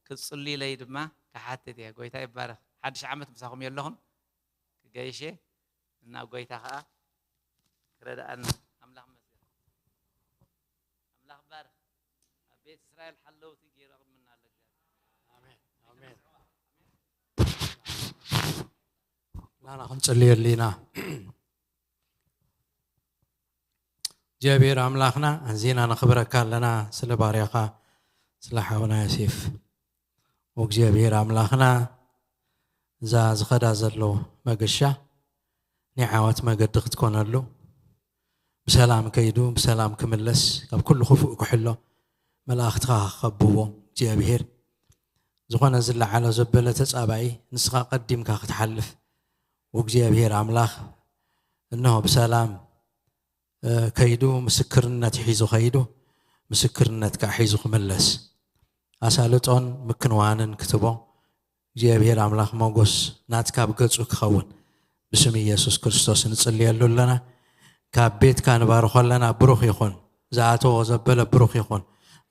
ክጽልዩለይ ድማ ክሓትት እየ። ጎይታ ይባረኽ። ሓድሽ ዓመት ምሳኹም የለኹም፣ ክገይሽ እየ። እና ጎይታ ኸኣ ክረድኣና። ኣምላኽ ይመስገን። ኣምላኽ ይባረኽ። ኣብ ቤት እስራኤል ሓለውቲ ገይሩ ኣቕምና ኣሎ እግዚኣብሔር። ኣሜን፣ ኣሜን። ናና ክንጽልየሉ ኢና። እግዚኣብሔር ኣምላኽና፣ ኣዚና ነኽብረካ ኣለና ስለ ባርያኻ፣ ስለ ሓውና ዮሴፍ። እግዚኣብሔር ኣምላኽና፣ እዛ ዝኸዳ ዘሎ መገሻ ናይ ዓወት መገዲ ክትኮነሉ፣ ብሰላም ከይዱ ብሰላም ክምለስ፣ ካብ ኩሉ ክፉእ ክሕሎ፣ መላእኽትኻ ክኸብዎ፣ እግዚኣብሔር ዝኾነ ዝለዓሎ ዘበለ ተጻባኢ ንስኻ ቀዲምካ ክትሓልፍ፣ እግዚኣብሔር ኣምላኽ፣ እንሆ ብሰላም፣ እ፣ ከይዱ፣ ምስክርነት ሒዙ ከይዱ፣ ምስክርነት ከኣ ሒዙ ክምለስ፣ ኣሳልጦን ምክንዋንን ክትቦ፣ እግዚኣብሔር ኣምላኽ ሞጎስ ናትካ ኣብ ገጹ ክኸውን ብስም ኢየሱስ ክርስቶስ ንጽልየሉ ኣለና። ካብ ቤትካ ንባርኾ ኣለና። ብሩኽ ይኹን። ዝኣተዎ ዘበለ ብሩኽ ይኹን።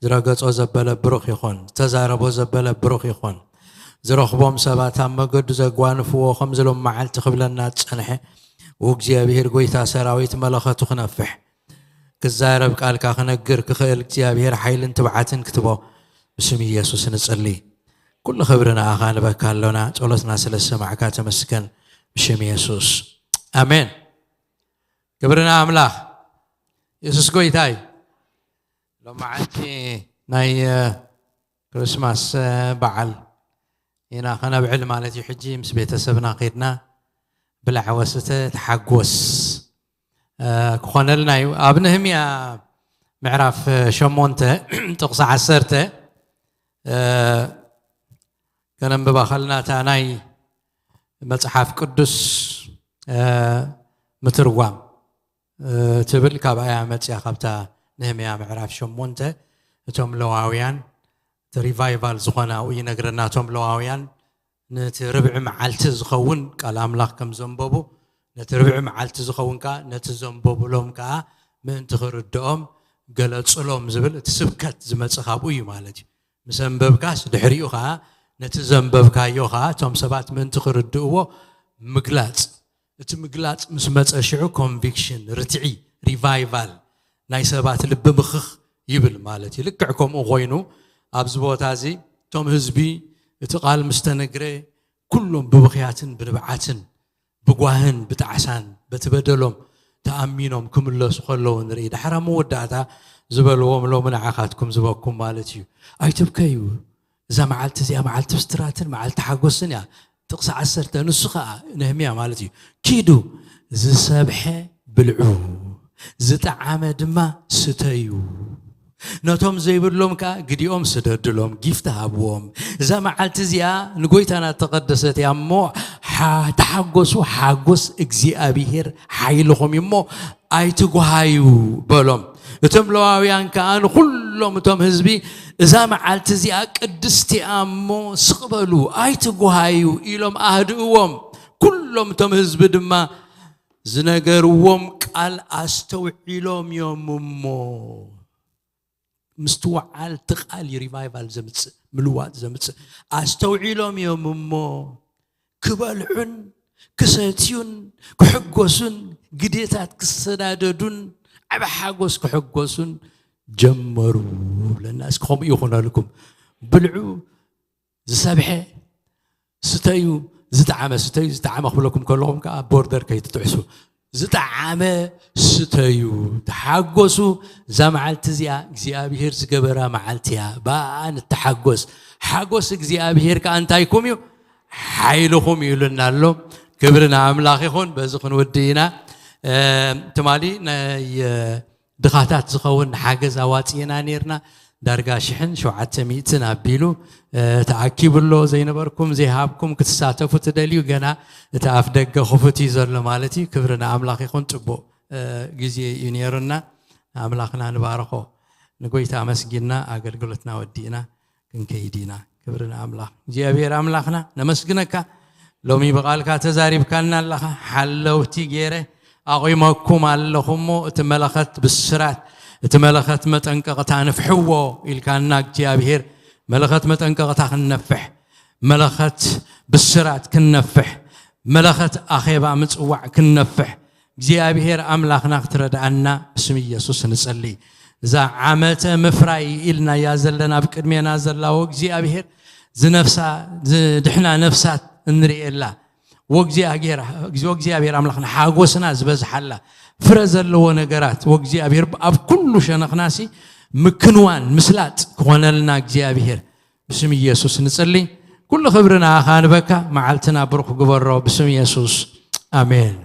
ዝረገጾ ዘበለ ብሩኽ ይኹን። ዝተዛረቦ ዘበለ ብሩኽ ይኹን። ዝረኽቦም ሰባት ኣብ መገዱ ዘጓንፍዎ ከምዚ ሎም መዓልቲ ክብለና ዝጸንሐ፣ እግዚኣብሔር ጎይታ ሰራዊት መለኸቱ ክነፍሕ፣ ክዛረብ ቃልካ ክነግር ክኽእል እግዚኣብሔር ሓይልን ትብዓትን ክትቦ ብስም ኢየሱስ ንጽሊ። ኩሉ ክብሪ ንኣኻ ንበካ ኣሎና። ጸሎትና ስለ ዝሰማዕካ ተመስገን ብሽም የሱስ። ኣሜን። ክብሪ ንኣምላኽ። የሱስ ጎይታ እዩ። ሎመዓልቲ ናይ፣ እ፣ ክርስማስ፣ እ፣ በዓል ኢና ኸነብዕል ማለት እዩ። ሕጂ ምስ ቤተሰብና ኸይድና ብላዕ ወስተ ተሓጎስ፣ እ፣ ክኾነልና እዩ። ኣብ ነህምያ ምዕራፍ ሸሞንተ ጥቕሲ ዓሰርተ፣ እ፣ ከነንብባ ኸለና እታ ናይ መጽሓፍ ቅዱስ፣ እ፣ ምትርጓም፣ እ፣ ትብል ካብኣ እያ መጽያ፣ ካብታ ነህምያ ምዕራፍ ሸሞንተ። እቶም ለዋውያን እቲ ሪቫይቫል ዝኾነ ኣብኡ ይነግረና። እቶም ለዋውያን ነቲ ርብዒ መዓልቲ ዝኸውን ቃል ኣምላኽ ከም ዘንበቡ፣ ነቲ ርብዒ መዓልቲ ዝኸውን ከኣ ነቲ ዘንበቡሎም ከኣ ምእንቲ ክርድኦም ገለጹሎም ዝብል እቲ ስብከት ዝመጽእ ካብኡ እዩ ማለት እዩ። ምስ ኣንበብካስ ድሕሪኡ ከኣ ነቲ ዘንበብካዮ ከኣ እቶም ሰባት ምእንቲ ክርድእዎ ምግላጽ። እቲ ምግላጽ ምስ መጸ ሽዑ ኮንቪክሽን፣ ርትዒ፣ ሪቫይቫል ናይ ሰባት ልቢ ምኽኽ ይብል ማለት እዩ። ልክዕ ከምኡ ኮይኑ ኣብዚ ቦታ እዚ እቶም ህዝቢ እቲ ቃል ምስ ተነግረ ኩሎም ብብኽያትን ብንብዓትን ብጓህን ብጣዕሳን በቲ በደሎም ተኣሚኖም ክምለሱ ከለዉ ንርኢ። ዳሕራ መወዳእታ ዝበልዎም ሎሚ ንዓኻትኩም ዝበኩም ማለት እዩ። ኣይትብከዩ፣ እዛ መዓልቲ እዚኣ መዓልቲ ብስትራትን መዓልቲ ሓጎስን እያ። ጥቕሲ ዓሰርተ፣ ንሱ ኸዓ ነህምያ ማለት እዩ። ኪዱ ዝሰብሐ ብልዑ፣ ዝጠዓመ ድማ ስተዩ። ነቶም ዘይብሎም ከኣ ግዲኦም ስደድሎም፣ ጊፍት ሃብዎም። እዛ መዓልቲ እዚኣ ንጎይታና እተቐደሰት እያ እሞ፣ ሓ-፣ ተሓጎሱ፣ ሓጎስ እግዚኣብሄር ሓይልኹም እዩ እሞ ኣይትጉሃዩ በሎም። እቶም ለዋውያን ከኣ ንኹሎም እቶም ህዝቢ፣ እዛ መዓልቲ እዚኣ ቅድስቲ እያ እሞ ስቕ በሉ፣ ኣይትጉሃዩ ኢሎም ኣህድእዎም። ኩሎም እቶም ህዝቢ ድማ ዝነገርዎም ቃል ኣስተውዒሎም እዮም እሞ፣ ምስትውዓል እቲ ቃል እዩ ሪቫይቫል ዘምፅእ፣ ምልዋጥ ዘምፅእ። ኣስተውዒሎም እዮም እሞ ክበልዑን ክሰትዩን ክሕጎሱን፣ ግዴታት ክሰዳደዱን ዓብ ሓጎስ ክሕጎሱን ጀመሩ። ለና እስኪ ከምኡ ይኹነልኩም። ብልዑ ዝሰብሐ ስተዩ፣ ዝጠዓመ ስተዩ፣ ዝጠዓመ ክብለኩም ከለኹም ከዓ ቦርደር ከይትጥሕሱ። ዝጠዓመ ስተዩ፣ ተሓጎሱ። እዛ መዓልቲ እዚኣ እግዚኣብሔር ዝገበራ መዓልቲ እያ። ብኣኣ ንተሓጎስ። ሓጎስ እግዚኣብሔር ከዓ እንታይኩም እዩ? ሓይልኹም እዩ ኢሉና ኣሎ። ክብሪ ንኣምላኽ ይኹን። በዚ ክንውዲ ኢና። ትማሊ ናይ ድኻታት ዝኸውን ሓገዝ ኣዋፂእና ነርና። ዳርጋ ሽሕን ሸውዓተ ሚእትን ኣቢሉ ተኣኪቡ ኣሎ። ዘይነበርኩም ዘይሃብኩም ክትሳተፉ ትደልዩ፣ ገና እቲ ኣፍ ደገ ክፉት እዩ ዘሎ ማለት እዩ። ክብሪ ንኣምላኽ ይኹን። ፅቡቕ ግዜ እዩ ነይሩና። ኣምላኽና ንባረኾ። ንጎይታ ኣመስጊና ኣገልግሎትና ወዲእና ክንከይድ ኢና። ክብሪ ንኣምላኽ። እግዚኣብሔር ኣምላኽና ነመስግነካ። ሎሚ ብቓልካ ተዛሪብካና ኣለኻ። ሓለውቲ ገይረ ኣቑመኩም ኣለኹ እሞ እቲ መለኸት ብስራት፣ እቲ መለኸት መጠንቀቕታ ንፍሕዎ ኢልካና እግዚኣብሔር። መለኸት መጠንቀቕታ ክንነፍሕ፣ መለኸት ብስራት ክንነፍሕ፣ መለኸት ኣኼባ ምጽዋዕ ክንነፍሕ እግዚኣብሔር ኣምላኽና ክትረድኣና ብስም ኢየሱስ ንጸሊ። እዛ ዓመተ ምፍራይ ኢልናያ ዘለና ኣብ ቅድሜና ዘላዎ እግዚኣብሔር ዝነፍሳ ዝድሕና ነፍሳት እንርእየላ ወእግዚኣብሔር ኣምላኽና ሓጎስና ዝበዝሓላ ፍረ ዘለዎ ነገራት ወእግዚኣብሔር ኣብ ኩሉ ሸነኽናሲ ምክንዋን ምስላጥ ክኾነልና እግዚኣብሔር ብስም ኢየሱስ ንጽሊ። ኩሉ ክብሪ ንኣኻ ንበካ። መዓልትና ብሩኽ ግበሮ ብስም ኢየሱስ ኣሜን።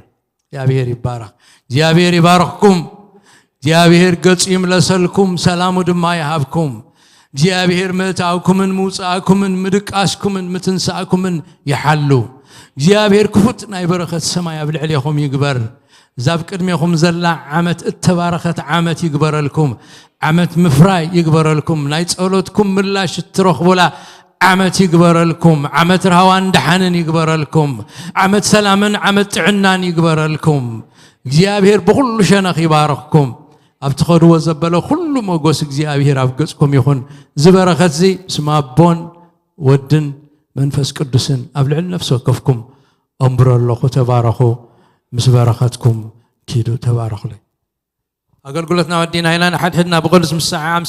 እግዚኣብሔር ይባረኽ። እግዚኣብሔር ይባረኽኩም። እግዚኣብሔር ገጹ ይምለሰልኩም፣ ሰላሙ ድማ ይሃብኩም። እግዚኣብሔር ምእታውኩምን ምውጻእኩምን ምድቃስኩምን ምትንሳእኩምን ይሓሉ። እግዚኣብሔር ክፉት ናይ በረኸት ሰማይ ኣብ ልዕሌኹም ይግበር። እዛ ኣብ ቅድሜኹም ዘላ ዓመት እተባረኸት ዓመት ይግበረልኩም። ዓመት ምፍራይ ይግበረልኩም። ናይ ጸሎትኩም ምላሽ እትረኽቡላ ዓመት ይግበረልኩም። ዓመት ርሃዋን ደሓንን ይግበረልኩም። ዓመት ሰላምን ዓመት ጥዕናን ይግበረልኩም። እግዚኣብሔር ብኹሉ ሸነኽ ይባረኽኩም። ኣብ ትኸድዎ ዘበለ ኩሉ መጎስ እግዚኣብሔር ኣብ ገጽኩም ይኹን። ዝበረኸት እዚ ስም ኣቦን ወድን መንፈስ ቅዱስን ኣብ ልዕሊ ነፍሲ ወከፍኩም ኣንብሮ ኣለኹ። ተባረኹ። ምስ በረኸትኩም ኪዱ። ተባረኹለይ። ኣገልግሎትና ወዲና ኢና። ንሓድሕድና ብቕዱስ ምሰዓዓም